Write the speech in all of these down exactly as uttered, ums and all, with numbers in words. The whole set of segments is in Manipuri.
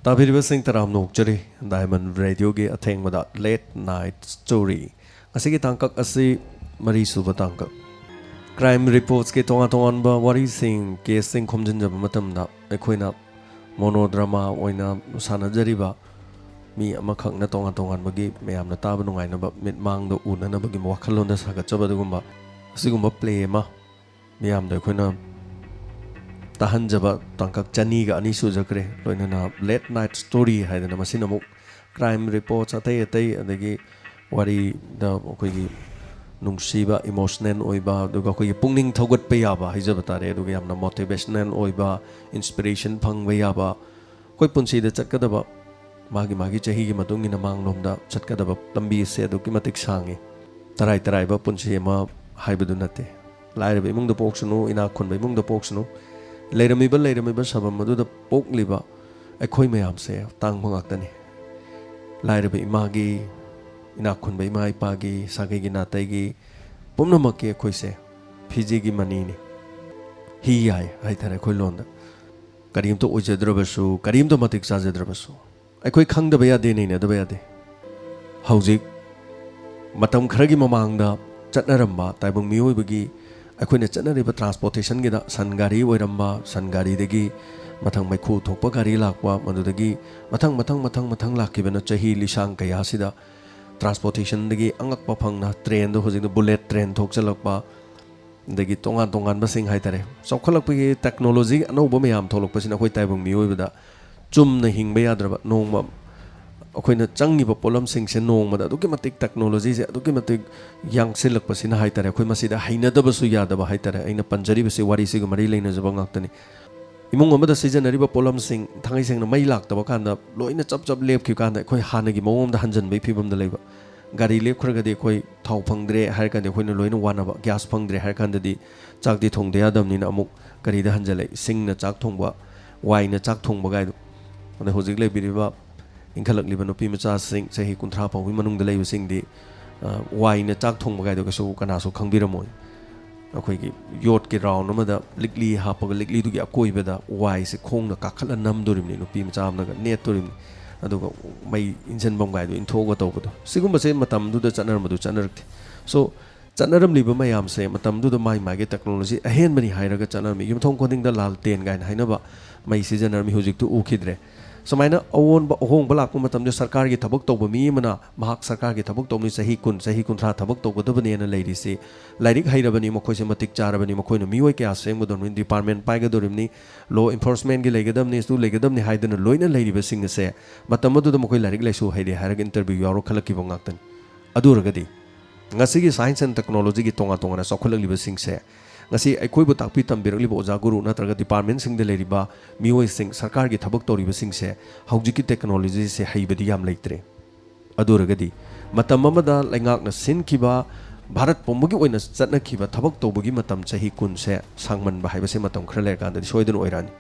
ꯇꯥꯕꯤꯔꯤꯕꯁꯤꯡ ꯇꯔꯥꯝꯅ ꯑꯣꯛꯆꯔꯤ꯫ ꯗꯥꯏꯃꯟ ꯔꯦꯗꯤꯑꯣꯒꯤ ꯑꯊꯦꯡꯕꯗ ꯂꯦꯠ ꯅꯥꯏꯠ ꯁ꯭ꯇꯣꯔꯤ꯫ ꯉꯁꯤꯒꯤ ꯇꯥꯡꯀꯛ ꯑꯁꯤ ꯃꯔꯤꯁꯨꯕ ꯇꯥꯡꯀꯛ꯫ ꯀ꯭ꯔꯥꯏꯝ ꯔꯤꯄꯣꯔꯠꯁꯀꯤ ꯇꯣꯉꯥꯟ ꯇꯣꯉꯥꯟꯕ ꯋꯥꯔꯤꯁꯤꯡ, ꯀꯦꯁꯁꯤꯡ ꯈꯣꯝꯖꯤꯟꯖꯕ ꯃꯇꯝꯗ ꯑꯩꯈꯣꯏꯅ ꯃꯣꯅꯣꯗ꯭ꯔꯃꯥ ꯑꯣꯏꯅ ꯁꯥꯟꯅꯖꯔꯤꯕ ꯃꯤ ꯑꯃꯈꯛꯅ ꯇꯣꯉꯥꯟ ꯇꯣꯉꯥꯟꯕꯒꯤ ꯃꯌꯥꯝꯅ ꯇꯥꯕ ꯅꯨꯡꯉꯥꯏꯅꯕ ꯃꯤꯠꯃꯥꯡꯗ ꯎꯅꯅꯕꯒꯤ ꯋꯥꯈꯜꯂꯣꯟꯗ ꯁꯥꯒꯠꯆꯕ ꯑꯗꯨꯒꯨꯝꯕ ꯑꯁꯤꯒꯨꯝꯕ ꯄ꯭ꯂꯦ ꯑꯃ ꯃꯤꯌꯥꯝꯗ ꯑꯩꯈꯣꯏꯅ ꯇꯥꯍꯟꯖꯕ ꯇꯥꯡꯀꯛ ꯆꯅꯤꯒ ꯑꯅꯤ ꯁꯨꯖꯈ꯭ꯔꯦ꯫ ꯂꯣꯏꯅꯅ ꯂꯦꯠ ꯅꯥꯏꯠ ꯁ꯭ꯇꯣꯔꯤ ꯍꯥꯏꯗꯅ, ꯃꯁꯤꯅ ꯑꯃꯨꯛ ꯀ꯭ꯔꯥꯏꯝ ꯔꯤꯄꯣꯔꯠꯁ ꯑꯇꯩ ꯑꯇꯩ, ꯑꯗꯒꯤ ꯋꯥꯔꯤꯗ ꯑꯩꯈꯣꯏꯒꯤ ꯅꯨꯡꯁꯤꯕ, ꯏꯃꯣꯁꯅꯦꯜ ꯑꯣꯏꯕ, ꯑꯗꯨꯒ ꯑꯩꯈꯣꯏꯒꯤ ꯄꯨꯛꯅꯤꯡ ꯊꯧꯒꯠꯄ ꯌꯥꯕ ꯍꯥꯏꯖꯕ ꯇꯥꯔꯦ, ꯑꯗꯨꯒ ꯌꯥꯝꯅ ꯃꯣꯇꯤꯚꯦꯁꯅꯦꯜ ꯑꯣꯏꯕ, ꯏꯟꯁꯄꯤꯔꯦꯁꯟ ꯐꯪꯕ ꯌꯥꯕ, ꯑꯩꯈꯣꯏ ꯄꯨꯟꯁꯤꯗ ꯆꯠꯀꯗꯕ ꯃꯥꯒꯤ ꯃꯥꯒꯤ ꯆꯍꯤꯒꯤ ꯃꯇꯨꯡ ꯏꯟꯅ ꯃꯥꯡꯂꯣꯝꯗ ꯆꯠꯀꯗꯕ ꯂꯝꯕꯤ ꯑꯁꯦ ꯑꯗꯨꯛꯀꯤ ꯃꯇꯤꯛ ꯁꯥꯡꯉꯤ꯫ ꯇꯔꯥꯏ ꯇꯔꯥꯏꯕ ꯄꯨꯟꯁꯤ ꯑꯃ ꯍꯥꯏꯕꯗꯨ ꯅꯠꯇꯦ꯫ ꯂꯥꯏꯔꯕ ꯏꯃꯨꯡꯗ ꯄꯣꯛꯁꯅꯨ, ꯏꯅꯥꯛ ꯈꯨꯟꯕ ꯏꯃꯨꯡꯗ ꯄꯣꯛꯁꯅꯨ, ꯂꯩꯔꯝꯃꯤꯕ ꯂꯩꯔꯝꯃꯤꯕ ꯁꯥꯐꯝ ꯑꯗꯨꯗ ꯄꯣꯛꯂꯤꯕ ꯑꯩꯈꯣꯏ ꯃꯌꯥꯝꯁꯦ ꯇꯥꯡꯕ ꯉꯥꯛꯇꯅꯤ꯫ ꯂꯥꯏꯔꯕ ꯏꯃꯥꯒꯤ, ꯏꯅꯥꯛ ꯈꯨꯟꯕ ꯏꯃꯥ ꯏꯄꯥꯒꯤ, ꯁꯥꯒꯩꯒꯤ ꯅꯥꯇꯩꯒꯤ, ꯄꯨꯝꯅꯃꯛꯀꯤ ꯑꯩꯈꯣꯏꯁꯦ ꯐꯤꯖꯤꯒꯤ ꯃꯅꯤꯅꯤ꯫ ꯍꯤ ꯌꯥꯏ ꯍꯥꯏꯇꯥꯔꯦ ꯑꯩꯈꯣꯏ ꯂꯣꯟꯗ꯫ ꯀꯔꯤꯝꯇ ꯑꯣꯏꯖꯗ꯭ꯔꯕꯁꯨ, ꯀꯔꯤꯝꯇ ꯃꯇꯤꯛ ꯆꯥꯖꯗ꯭ꯔꯕꯁꯨ, ꯑꯩꯈꯣꯏ ꯈꯪꯗꯕ ꯌꯥꯗꯦ, ꯅꯩꯅꯗꯕ ꯌꯥꯗꯦ꯫ ꯍꯧꯖꯤꯛ ꯃꯇꯝ ꯈꯔꯒꯤ ꯃꯃꯥꯡꯗ ꯆꯠꯅꯔꯝꯕ ꯇꯥꯏꯕꯪ ꯃꯤꯑꯣꯏꯕꯒꯤ, ꯑꯩꯈꯣꯏꯅ ꯆꯠꯅꯔꯤꯕ ꯇ꯭ꯔꯥꯟꯁꯄꯣꯔꯇꯦꯁꯟꯒꯤꯗ ꯁꯟ ꯒꯥꯔꯤ ꯑꯣꯏꯔꯝꯕ, ꯁꯟ ꯒꯥꯔꯤꯗꯒꯤ ꯃꯊꯪ ꯃꯩꯈꯨ ꯊꯣꯛꯄ ꯒꯥꯔꯤ ꯂꯥꯛꯄ, ꯃꯗꯨꯗꯒꯤ ꯃꯊꯪ, ꯃꯊꯪ, ꯃꯊꯪ, ꯃꯊꯪ ꯂꯥꯛꯈꯤꯕꯅ ꯆꯍꯤ ꯂꯤꯁꯥꯡ ꯀꯌꯥꯁꯤꯗ ꯇ꯭ꯔꯥꯟꯁꯄꯣꯔꯇꯦꯁꯟꯗꯒꯤ ꯑꯉꯛꯄ ꯐꯪꯅ ꯇ꯭ꯔꯦꯟꯗ ꯍꯧꯖꯤꯛꯅ ꯕꯨꯂꯦꯠ ꯇ꯭ꯔꯦꯟ ꯊꯣꯛꯆꯜꯂꯛꯄ, ꯑꯗꯒꯤ ꯇꯣꯉꯥꯟ ꯇꯣꯉꯥꯟꯕꯁꯤꯡ ꯍꯥꯏꯇꯥꯔꯦ꯫ ꯆꯥꯎꯈꯠꯂꯛꯄꯒꯤ ꯇꯦꯛꯅꯣꯂꯣꯖꯤ ꯑꯅꯧꯕ ꯃꯌꯥꯝ ꯊꯣꯛꯂꯛꯄꯁꯤꯅ ꯑꯩꯈꯣꯏ ꯇꯥꯏꯕꯪ ꯃꯤꯑꯣꯏꯕꯗ ꯆꯨꯝꯅ ꯍꯤꯡꯕ ꯌꯥꯗ꯭ꯔꯕ, ꯅꯣꯡꯃ ꯑꯩꯈꯣꯏꯅ ꯆꯪꯉꯤꯕ ꯄꯣꯠꯂꯝꯁꯤꯡꯁꯦ ꯅꯣꯡꯃꯗ ꯑꯗꯨꯛꯀꯤ ꯃꯇꯤꯛ, ꯇꯦꯛꯅꯣꯂꯣꯖꯤꯁꯦ ꯑꯗꯨꯛꯀꯤ ꯃꯇꯤꯛ ꯌꯥꯡꯁꯤꯜꯂꯛꯄꯁꯤꯅ ꯍꯥꯏꯇꯥꯔꯦ, ꯑꯩꯈꯣꯏ ꯃꯁꯤꯗ ꯍꯩꯅꯗꯕꯁꯨ ꯌꯥꯗꯕ ꯍꯥꯏꯇꯥꯔꯦ꯫ ꯑꯩꯅ ꯄꯟꯖꯔꯤꯕꯁꯤ ꯋꯥꯔꯤꯁꯤꯒ ꯃꯔꯤ ꯂꯩꯅꯖꯕ ꯉꯥꯛꯇꯅꯤ꯫ ꯏꯃꯨꯡ ꯑꯃꯗ ꯁꯤꯖꯤꯟꯅꯔꯤꯕ ꯄꯣꯠꯂꯝꯁꯤꯡ, ꯊꯥꯡꯒꯩ ꯁꯦꯡꯅ ꯃꯩ ꯂꯥꯛꯇꯕ ꯀꯥꯟꯗ ꯂꯣꯏꯅ ꯆꯞ ꯆꯞ ꯂꯦꯞꯈꯤꯕ ꯀꯥꯟꯗ ꯑꯩꯈꯣꯏ ꯍꯥꯟꯅꯒꯤ ꯃꯑꯣꯡ ꯑꯃꯗ ꯍꯟꯖꯤꯟꯕꯒꯤ ꯐꯤꯕꯝꯗ ꯂꯩꯕ꯫ ꯒꯥꯔꯤ ꯂꯦꯞꯈ꯭ꯔꯒꯗꯤ ꯑꯩꯈꯣꯏ ꯊꯥꯎ ꯐꯪꯗ꯭ꯔꯦ ꯍꯥꯏꯔ ꯀꯥꯟꯗ ꯑꯩꯈꯣꯏꯅ ꯂꯣꯏꯅ ꯋꯥꯅꯕ꯫ ꯒ꯭ꯌꯥꯁ ꯐꯪꯗ꯭ꯔꯦ ꯍꯥꯏꯔ ꯀꯥꯟꯗꯗꯤ ꯆꯥꯛꯇꯤ ꯊꯣꯡꯗ ꯌꯥꯗꯕꯅꯤꯅ ꯑꯃꯨꯛ ꯒꯥꯔꯤꯗ ꯍꯟꯖꯤꯜꯂꯛꯏ꯫ ꯁꯤꯡꯅ ꯆꯥꯛ ꯊꯣꯡꯕ, ꯋꯥꯏꯅ ꯆꯥꯛ ꯊꯣꯡꯕ ꯀꯥꯏꯗꯣ꯫ ꯑꯗ ꯍꯧꯖꯤꯛ ꯂꯩꯕꯤꯔꯤꯕ ꯏꯟꯈꯠꯂꯛꯂꯤꯕ ꯅꯨꯄꯤ ꯃꯆꯥꯁꯤꯡ, ꯆꯍꯤ ꯀꯨꯟꯊ꯭ꯔꯥ ꯐꯥꯎꯕꯒꯤ ꯃꯅꯨꯡꯗ ꯂꯩꯕꯁꯤꯡꯗꯤ, ꯑ, ꯋꯥꯏꯅ ꯆꯥꯛ ꯊꯣꯡꯕ ꯀꯥꯏꯗꯣ ꯀꯩꯁꯨ ꯀꯅꯥꯁꯨ ꯈꯪꯕꯤꯔꯝꯃꯣꯏ꯫ ꯑꯩꯈꯣꯏꯒꯤ ꯌꯣꯠꯀꯤ ꯔꯥꯎꯟ ꯑꯃꯗ ꯂꯤꯛꯂꯤ ꯍꯥꯞꯄꯒ ꯂꯤꯛꯂꯤꯗꯨꯒꯤ ꯑꯀꯣꯏꯕꯗ ꯋꯥꯏꯁꯦ ꯈꯣꯡꯅ ꯀꯥꯈꯠꯂ ꯅꯝꯗꯣꯔꯤꯕꯅꯤ, ꯅꯨꯄꯤ ꯃꯆꯥ ꯑꯃꯅꯒ ꯅꯦꯠꯇꯣꯔꯤꯕꯅꯤ꯫ ꯑꯗꯨꯒ ꯃꯩ ꯏꯟꯁꯤꯟꯐꯝ ꯀꯥꯏꯗꯣ ꯏꯟꯊꯣꯛꯑꯒ ꯇꯧꯕꯗꯣ, ꯁꯤꯒꯨꯝꯕꯁꯦ ꯃꯇꯝꯗꯨꯗ ꯆꯠꯅꯔꯝꯕꯗꯨ ꯆꯠꯅꯔꯛꯇꯦ꯫ ꯁꯣ, ꯆꯠꯅꯔꯝꯂꯤꯕ ꯃꯌꯥꯝꯁꯦ ꯃꯇꯝꯗꯨꯗ ꯃꯥꯏ ꯃꯥꯏꯒꯤ ꯇꯦꯛꯅꯣꯂꯣꯖꯤ ꯑꯍꯦꯟꯕꯅꯤ ꯍꯥꯏꯔꯒ ꯆꯠꯅꯔꯝꯃꯤ꯫ ꯌꯨꯝꯊꯣꯡ ꯈꯨꯗꯤꯡꯗ ꯂꯥꯜꯇꯦꯟ ꯀꯥꯏꯅ ꯍꯥꯏꯅꯕ ꯃꯩ ꯁꯤꯖꯤꯟꯅꯔꯝꯃꯤ, ꯍꯧꯖꯤꯛꯇꯤ ꯎꯈꯤꯗ꯭ꯔꯦ꯫ ꯁꯨꯃꯥꯏꯅ ꯑꯑꯣꯟꯕ ꯑꯍꯣꯡꯕ ꯂꯥꯛꯄ ꯃꯇꯝꯗ ꯁꯔꯀꯥꯔꯒꯤ ꯊꯕꯛ ꯇꯧꯕ ꯃꯤ ꯑꯃꯅ ꯃꯍꯥꯛ ꯁꯔꯀꯥꯔꯒꯤ ꯊꯕꯛ ꯇꯧꯕꯅꯤ, ꯆꯍꯤ ꯀꯨꯟ, ꯆꯍꯤ ꯀꯨꯟꯊ꯭ꯔꯥ ꯊꯕꯛ ꯇꯧꯒꯗꯕꯅꯦꯅ ꯂꯩꯔꯤꯁꯤ, ꯂꯥꯏꯔꯤꯛ ꯍꯩꯔꯕꯅꯤ, ꯃꯈꯣꯏꯁꯦ ꯃꯇꯤꯛ ꯆꯥꯔꯕꯅꯤ, ꯃꯈꯣꯏꯅ ꯃꯤꯑꯣꯏ ꯀꯌꯥ ꯁꯦꯝꯒꯗꯕꯅꯤ, ꯗꯤꯄꯥꯔꯠꯃꯦꯟ ꯄꯥꯏꯒꯗꯧꯔꯤꯕꯅꯤ, ꯂꯣ ꯏꯟꯐꯣꯔꯁꯃꯦꯟꯒꯤ ꯂꯩꯒꯗꯕꯅꯤ, ꯑꯗꯨ ꯂꯩꯒꯗꯕꯅꯤ ꯍꯥꯏꯗꯅ ꯂꯣꯏꯅ ꯂꯩꯔꯤꯕꯁꯤꯡ ꯑꯁꯦ ꯃꯇꯝ ꯑꯗꯨꯗ ꯃꯈꯣꯏ ꯂꯥꯏꯔꯤꯛ ꯂꯥꯏꯁꯨ ꯍꯩꯔꯦ ꯍꯥꯏꯔꯒ ꯏꯟꯇꯔꯚ꯭ꯌꯨ ꯌꯥꯎꯔ ꯈꯜꯂꯛꯈꯤꯕ ꯉꯥꯛꯇꯅꯤ꯫ ꯑꯗꯨ ꯑꯣꯏꯔꯒꯗꯤ ꯉꯁꯤꯒꯤ ꯁꯥꯏꯟꯁ ꯑꯦꯟ ꯇꯦꯛꯅꯣꯂꯣꯖꯤꯒꯤ ꯇꯣꯉꯥꯟ ꯇꯣꯉꯥꯟꯅ ꯆꯥꯎꯈꯠꯂꯛꯂꯤꯕꯁꯤꯡꯁꯦ, ꯉꯁꯤ ꯑꯩꯈꯣꯏꯕꯨ ꯇꯥꯛꯄꯤ ꯇꯝꯕꯤꯔꯛꯂꯤꯕ ꯑꯣꯖꯥ ꯒꯨꯔꯨ ꯅꯠꯇ꯭ꯔꯒ ꯗꯤꯄꯥꯔꯠꯃꯦꯟꯁꯤꯡꯗ ꯂꯩꯔꯤꯕ ꯃꯤꯑꯣꯏꯁꯤꯡ, ꯁꯔꯀꯥꯔꯒꯤ ꯊꯕꯛ ꯇꯧꯔꯤꯕꯁꯤꯡꯁꯦ ꯍꯧꯖꯤꯛꯀꯤ ꯇꯦꯛꯅꯣꯂꯣꯖꯤꯁꯦ ꯍꯩꯕꯗꯤ ꯌꯥꯝ ꯂꯩꯇ꯭ꯔꯦ꯫ ꯑꯗꯨ ꯑꯣꯏꯔꯒꯗꯤ ꯃꯇꯝ ꯑꯃꯗ ꯂꯩꯉꯥꯛꯅ ꯁꯤꯟꯈꯤꯕ, ꯚꯥꯔꯠ ꯄꯨꯝꯕꯒꯤ ꯑꯣꯏꯅ ꯆꯠꯅꯈꯤꯕ ꯊꯕꯛ ꯇꯧꯕꯒꯤ ꯃꯇꯝ ꯆꯍꯤ ꯀꯨꯟꯁꯦ ꯁꯥꯡꯃꯟꯕ ꯍꯥꯏꯕꯁꯦ ꯃꯇꯝ ꯈꯔ ꯂꯩꯔꯀꯥꯟꯗꯗꯤ ꯁꯣꯏꯗꯅ ꯑꯣꯏꯔꯛꯑꯅꯤ꯫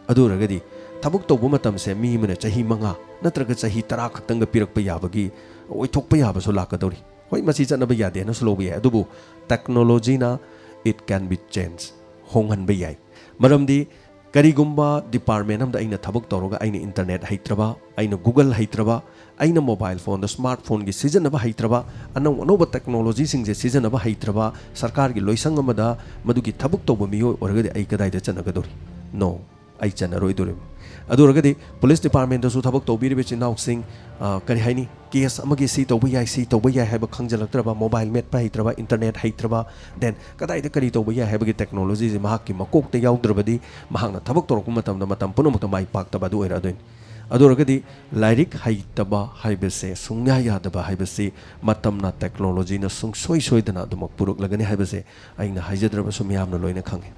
ꯑꯗꯨ ꯑꯣꯏꯔꯒꯗꯤ ꯊꯕꯛ ꯇꯧꯕ ꯃꯇꯝꯁꯦ ꯃꯤ ꯑꯃꯅ ꯆꯍꯤ ꯃꯉꯥ ꯅꯠꯇ꯭ꯔꯒ ꯆꯍꯤ ꯇꯔꯥ ꯈꯛꯇꯪꯒ ꯄꯤꯔꯛꯄ ꯌꯥꯕꯒꯤ, ꯑꯣꯏꯊꯣꯛꯄ ꯌꯥꯕꯁꯨ ꯂꯥꯛꯀꯗꯧꯔꯤ꯫ ꯍꯣꯏ, ꯃꯁꯤ ꯆꯠꯅꯕ ꯌꯥꯗꯦꯅꯁꯨ ꯂꯧꯕ ꯌꯥꯏ, ꯑꯗꯨꯕꯨ ꯇꯦꯛꯅꯣꯂꯣꯖꯤꯅ it can be changed, ꯍꯣꯡꯍꯟꯕ ꯌꯥꯏ꯫ ꯃꯔꯝꯗꯤ ꯀꯔꯤꯒꯨꯝꯕ ꯗꯤꯄꯥꯔꯠꯃꯦꯟ ꯑꯃꯗ ꯑꯩꯅ ꯊꯕꯛ ꯇꯧꯔꯒ ꯑꯩꯅ ꯏꯟꯇꯔꯅꯦꯠ ꯍꯩꯇ꯭ꯔꯕ, ꯑꯩꯅ ꯒꯨꯒꯜ ꯍꯩꯇ꯭ꯔꯕ, ꯑꯩꯅ ꯃꯣꯕꯥꯏꯜ ꯐꯣꯟꯗ ꯁ꯭ꯃꯥꯔꯠ ꯐꯣꯟꯒꯤ ꯁꯤꯖꯤꯟꯅꯕ ꯍꯩꯇ꯭ꯔꯕ, ꯑꯅꯧ ꯑꯅꯧꯕ ꯇꯦꯛꯅꯣꯂꯣꯖꯤꯁꯤꯡꯁꯦ ꯁꯤꯖꯤꯟꯅꯕ ꯍꯩꯇ꯭ꯔꯕ, ꯁꯔꯀꯥꯔꯒꯤ ꯂꯣꯏꯁꯪ ꯑꯃꯗ ꯃꯗꯨꯒꯤ ꯊꯕꯛ ꯇꯧꯕ ꯃꯤꯑꯣꯏ ꯑꯣꯏꯔꯒꯗꯤ ꯑꯩ ꯀꯗꯥꯏꯗ ꯆꯠꯅꯒꯗꯧꯔꯤ? No, ꯑꯩ ꯆꯠꯅꯔꯣꯏꯗꯣꯔꯤꯕꯅꯤ꯫ ꯑꯗꯨ ꯑꯣꯏꯔꯒꯗꯤ ꯄꯨꯂꯤꯁ ꯗꯤꯄꯥꯔꯠꯃꯦꯟꯗꯁꯨ ꯊꯕꯛ ꯇꯧꯕꯤꯔꯤꯕ ꯏꯆꯤꯟ ꯏꯅꯥꯎꯁꯤꯡ, ꯑ, ꯀꯔꯤ ꯍꯥꯏꯅꯤ, ꯀꯦꯁ ꯑꯃꯒꯤ ꯁꯤ ꯇꯧꯕ ꯌꯥꯏ, ꯁꯤ ꯇꯧꯕ ꯌꯥꯏ ꯍꯥꯏꯕ ꯈꯪꯖꯤꯜꯂꯛꯇ꯭ꯔꯕ, ꯃꯣꯕꯥꯏꯜ ꯃꯦꯠꯄ ꯍꯩꯇ꯭ꯔꯕ, ꯏꯟꯇꯔꯅꯦꯠ ꯍꯩꯇ꯭ꯔꯕ, then ꯀꯗꯥꯏꯗ ꯀꯔꯤ ꯇꯧꯕ ꯌꯥꯏ ꯍꯥꯏꯕꯒꯤ ꯇꯦꯛꯅꯣꯂꯣꯖꯤꯁꯦ ꯃꯍꯥꯛꯀꯤ ꯃꯀꯣꯛꯇ ꯌꯥꯎꯗ꯭ꯔꯕꯗꯤ ꯃꯍꯥꯛꯅ ꯊꯕꯛ ꯇꯧꯔꯛꯄ ꯃꯇꯝꯗ ꯃꯇꯝ ꯄꯨꯝꯅꯃꯛꯇ ꯃꯥꯏ ꯄꯥꯛꯇꯕ ꯑꯗꯨ ꯑꯣꯏꯔꯛꯑꯗꯣꯏꯅꯤ꯫ ꯑꯗꯨ ꯑꯣꯏꯔꯒꯗꯤ ꯂꯥꯏꯔꯤꯛ ꯍꯩꯇꯕ ꯍꯥꯏꯕꯁꯦ, ꯁꯨꯡꯌꯥ ꯌꯥꯗꯕ ꯍꯥꯏꯕꯁꯤ ꯃꯇꯝꯅ, ꯇꯦꯛꯅꯣꯂꯣꯖꯤꯅ ꯁꯨꯡꯁꯣꯏ ꯁꯣꯏꯗꯅ ꯑꯗꯨꯃꯛ ꯄꯨꯔꯛꯂꯒꯅꯤ ꯍꯥꯏꯕꯁꯦ ꯑꯩꯅ ꯍꯥꯏꯖꯗ꯭ꯔꯕꯁꯨ ꯃꯤꯌꯥꯝꯅ ꯂꯣꯏꯅ ꯈꯪꯉꯤ꯫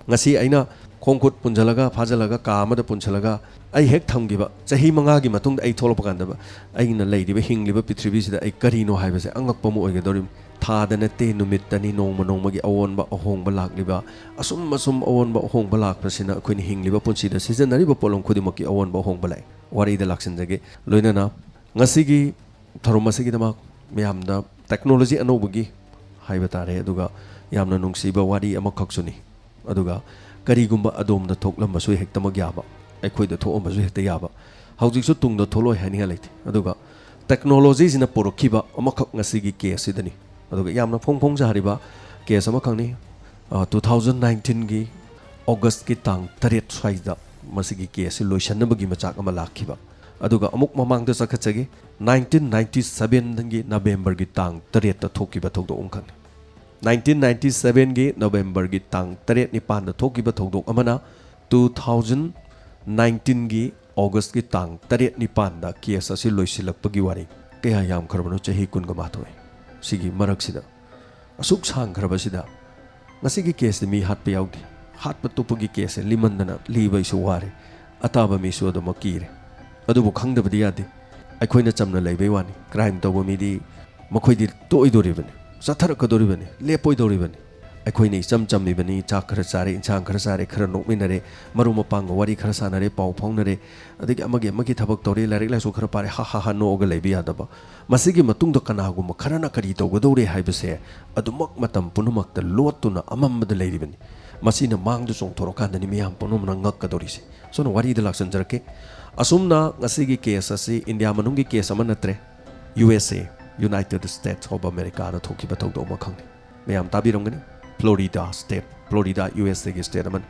ꯉꯁꯤ ꯑꯩꯅ ꯈꯣꯡ ꯈꯨꯠ ꯄꯨꯟꯁꯤꯜꯂꯒ, ꯐꯥꯖꯤꯜꯂꯒ, ꯀꯥ ꯑꯃꯗ ꯄꯨꯟꯁꯤꯜꯂꯒ, ꯑꯩ ꯍꯦꯛ ꯊꯝꯈꯤꯕ ꯆꯍꯤ ꯃꯉꯥꯒꯤ ꯃꯇꯨꯡꯗ ꯑꯩ ꯊꯣꯛꯂꯛꯄ ꯀꯥꯟꯗ ꯑꯩꯅ ꯂꯩꯔꯤꯕ, ꯍꯤꯡꯂꯤꯕ ꯄ꯭ꯔꯤꯊꯤꯕꯤꯁꯤꯗ ꯑꯩ ꯀꯔꯤꯅꯣ ꯍꯥꯏꯕꯁꯦ ꯑꯉꯛꯄ ꯑꯃ ꯑꯣꯏꯒꯗꯧꯔꯤꯕꯅꯤ꯫ ꯊꯥꯗ ꯅꯠꯇꯦ, ꯅꯨꯃꯤꯠꯇꯅꯤ, ꯅꯣꯡꯃ ꯅꯣꯡꯃꯒꯤ ꯑꯑꯣꯟꯕ ꯑꯍꯣꯡꯕ ꯂꯥꯛꯂꯤꯕ, ꯑꯁꯨꯝ ꯑꯁꯨꯝ ꯑꯑꯣꯟꯕ ꯑꯍꯣꯡꯕ ꯂꯥꯛꯄꯁꯤꯅ ꯑꯩꯈꯣꯏꯅ ꯍꯤꯡꯂꯤꯕ ꯄꯨꯟꯁꯤꯗ ꯁꯤꯖꯤꯟꯅꯔꯤꯕ ꯄꯣꯠꯂꯝ ꯈꯨꯗꯤꯡꯃꯛꯀꯤ ꯑꯑꯣꯟꯕ ꯑꯍꯣꯡꯕ ꯂꯥꯛꯏ꯫ ꯋꯥꯔꯤꯗ ꯂꯥꯛꯁꯤꯟꯖꯒꯦ꯫ ꯂꯣꯏꯅꯅ ꯉꯁꯤꯒꯤ ꯊꯧꯔꯝ ꯑꯁꯤꯒꯤꯗꯃꯛ ꯃꯌꯥꯝꯗ ꯇꯦꯛꯅꯣꯂꯣꯖꯤ ꯑꯅꯧꯕꯒꯤ ꯍꯥꯏꯕ ꯇꯥꯔꯦ, ꯑꯗꯨꯒ ꯌꯥꯝꯅ ꯅꯨꯡꯁꯤꯕ ꯋꯥꯔꯤ ꯑꯃꯈꯛꯁꯨꯅꯤ꯫ ꯑꯗꯨꯒ ꯀꯔꯤꯒꯨꯝꯕ ꯑꯗꯣꯝꯗ ꯊꯣꯛꯂꯝꯕꯁꯨ ꯍꯦꯛꯇꯃꯛ ꯌꯥꯕ, ꯑꯩꯈꯣꯏꯗ ꯊꯣꯛꯑꯝꯕꯁꯨ ꯍꯦꯛꯇ ꯌꯥꯕ, ꯍꯧꯖꯤꯛꯁꯨ ꯇꯨꯡꯗ ꯊꯣꯛꯂꯣꯏ ꯍꯥꯏꯅꯤꯡꯉꯥꯏ ꯂꯩꯇꯦ꯫ ꯑꯗꯨꯒ ꯇꯦꯛꯅꯣꯂꯣꯖꯤꯁꯤꯅ ꯄꯨꯔꯛꯈꯤꯕ ꯑꯃꯈꯛ ꯉꯁꯤꯒꯤ ꯀꯦꯁꯁꯤꯗꯅꯤ꯫ ꯑꯗꯨꯒ ꯌꯥꯝꯅ ꯐꯣꯡ ꯐꯣꯡ ꯁꯥꯔꯤꯕ ꯀꯦꯁ ꯑꯃꯈꯛꯅꯤ꯫ ꯇꯨ ꯊꯥꯎꯖꯟ ꯅꯥꯏꯟꯇꯤꯟꯒꯤ ꯑꯣꯒꯁꯀꯤ ꯇꯥꯡ ꯇꯔꯦꯠ ꯁ꯭ꯋꯥꯏꯗ ꯃꯁꯤꯒꯤ ꯀꯦꯁꯁꯤ ꯂꯣꯏꯁꯤꯟꯅꯕꯒꯤ ꯃꯆꯥꯛ ꯑꯃ ꯂꯥꯛꯈꯤꯕ꯫ ꯑꯗꯨꯒ ꯑꯃꯨꯛ ꯃꯃꯥꯡꯗ ꯆꯠꯈꯠꯆꯒꯦ, ꯅꯥꯏꯟꯇꯤꯟ ꯅꯥꯏꯟꯇꯤ ꯁꯕꯦꯟꯒꯤ ꯅꯕꯦꯝꯕꯔꯒꯤ ꯇꯥꯡ ꯇꯔꯦꯠꯇ ꯊꯣꯛꯈꯤꯕ ꯊꯧꯗꯣꯛ ꯑꯃꯈꯛꯅꯤ꯫ ꯅꯥꯏꯟꯇꯤꯟ ꯅꯥꯏꯟꯇꯤ ꯁꯕꯦꯟꯒꯤ ꯅꯕꯦꯝꯕꯔꯒꯤ ꯇꯥꯡ ꯇꯔꯦꯠ ꯅꯤꯄꯥꯟꯗ ꯊꯣꯛꯈꯤꯕ ꯊꯧꯗꯣꯛ ꯑꯃꯅ ꯇꯨ ꯊꯥꯎꯖꯟ ꯅꯥꯏꯟꯇꯤꯟꯒꯤ ꯑꯣꯒꯁꯀꯤ ꯇꯥꯡ ꯇꯔꯦꯠ ꯅꯤꯄꯥꯟꯗ ꯀꯦꯁ ꯑꯁꯤ ꯂꯣꯏꯁꯤꯜꯂꯛꯄꯒꯤ ꯋꯥꯔꯤ꯫ ꯀꯌꯥ ꯌꯥꯝꯈ꯭ꯔꯕꯅꯣ? ꯆꯍꯤ ꯀꯨꯟꯒ ꯃꯥꯊꯣꯏ꯫ ꯁꯤꯒꯤ ꯃꯔꯛꯁꯤꯗ, ꯑꯁꯨꯛ ꯁꯥꯡꯈ꯭ꯔꯕꯁꯤꯗ ꯉꯁꯤꯒꯤ ꯀꯦꯁꯇꯤ ꯃꯤ ꯍꯥꯠꯄ ꯌꯥꯎꯗꯦ꯫ ꯍꯥꯠꯄ ꯇꯨꯞꯄꯒꯤ ꯀꯦꯁꯁꯦ ꯂꯤꯃꯟꯗꯅ ꯂꯤꯕ ꯑꯩꯁꯨ ꯋꯥꯔꯦ꯫ ꯑꯇꯥꯕ ꯃꯤꯁꯨ ꯑꯗꯨꯃꯛ ꯀꯤꯔꯦ꯫ ꯑꯗꯨꯕꯨ ꯈꯪꯗꯕꯗꯤ ꯌꯥꯗꯦ꯫ ꯑꯩꯈꯣꯏꯅ ꯆꯝꯅ ꯂꯩꯕꯩ ꯋꯥꯅꯤ꯫ ꯀ꯭ꯔꯥꯏꯝ ꯇꯧꯕ ꯃꯤꯗꯤ ꯃꯈꯣꯏꯗꯤ ꯇꯣꯛꯑꯣꯏꯗꯧꯔꯤꯕꯅꯤ, ꯆꯠꯊꯔꯛꯀꯗꯧꯔꯤꯕꯅꯤ, ꯂꯦꯞꯄꯣꯏꯗꯧꯔꯤꯕꯅꯤ꯫ ꯑꯩꯈꯣꯏꯅ ꯏꯆꯝ ꯆꯝꯃꯤꯕꯅꯤ, ꯆꯥꯛ ꯈꯔ ꯆꯥꯔꯦ, ꯏꯟꯁꯥꯡ ꯈꯔ ꯆꯥꯔꯦ, ꯈꯔ ꯅꯣꯛꯃꯤꯟꯅꯔꯦ, ꯃꯔꯨꯞ ꯃꯄꯥꯡꯒ ꯋꯥꯔꯤ ꯈꯔ ꯁꯥꯟꯅꯔꯦ, ꯄꯥꯎ ꯐꯥꯎꯅꯔꯦ, ꯑꯗꯒꯤ ꯑꯃꯒꯤ ꯑꯃꯒꯤ ꯊꯕꯛ ꯇꯧꯔꯦ, ꯂꯥꯏꯔꯤꯛ ꯂꯥꯏꯁꯨ ꯈꯔ ꯄꯥꯔꯦ, ꯍꯥ ꯍꯥ ꯍꯥ ꯅꯣꯛꯑꯒ ꯂꯩꯕ ꯌꯥꯗꯕ꯫ ꯃꯁꯤꯒꯤ ꯃꯇꯨꯡꯗ ꯀꯅꯥꯒꯨꯝꯕ ꯈꯔꯅ ꯀꯔꯤ ꯇꯧꯒꯗꯧꯔꯦ ꯍꯥꯏꯕꯁꯦ ꯑꯗꯨꯃꯛ ꯃꯇꯝ ꯄꯨꯝꯅꯃꯛꯇ ꯂꯣꯠꯇꯨꯅ ꯑꯃꯝꯕꯗ ꯂꯩꯔꯤꯕꯅꯤ꯫ ꯃꯁꯤꯅ ꯃꯥꯡꯗ ꯆꯣꯡꯊꯣꯔꯛꯀꯥꯟꯗꯅꯤ ꯃꯤꯌꯥꯝ ꯄꯨꯝꯅꯃꯛꯅ ꯉꯛꯀꯗꯧꯔꯤꯁꯦ꯫ ꯁꯣꯝꯅ ꯋꯥꯔꯤꯗ ꯂꯥꯛꯆꯟꯖꯔꯛꯀꯦ꯫ ꯑꯁꯨꯝꯅ ꯉꯁꯤꯒꯤ ꯀꯦꯁ ꯑꯁꯤ ꯏꯟꯗꯤꯌꯥ ꯃꯅꯨꯡꯒꯤ ꯀꯦꯁ ꯑꯃ ꯅꯠꯇ꯭ꯔꯦ, U S A, United States of Americaꯗ ꯊꯣꯛꯈꯤꯕ ꯊꯧꯗꯣꯛ ꯑꯃꯈꯛꯅꯤ꯫ ꯃꯌꯥꯝ ꯇꯥꯕꯤꯔꯝꯒꯅꯤ, Florida state, Florida U S ꯑꯦꯒꯤ ꯁ꯭ꯇꯦꯠ ꯑꯃꯅꯤ꯫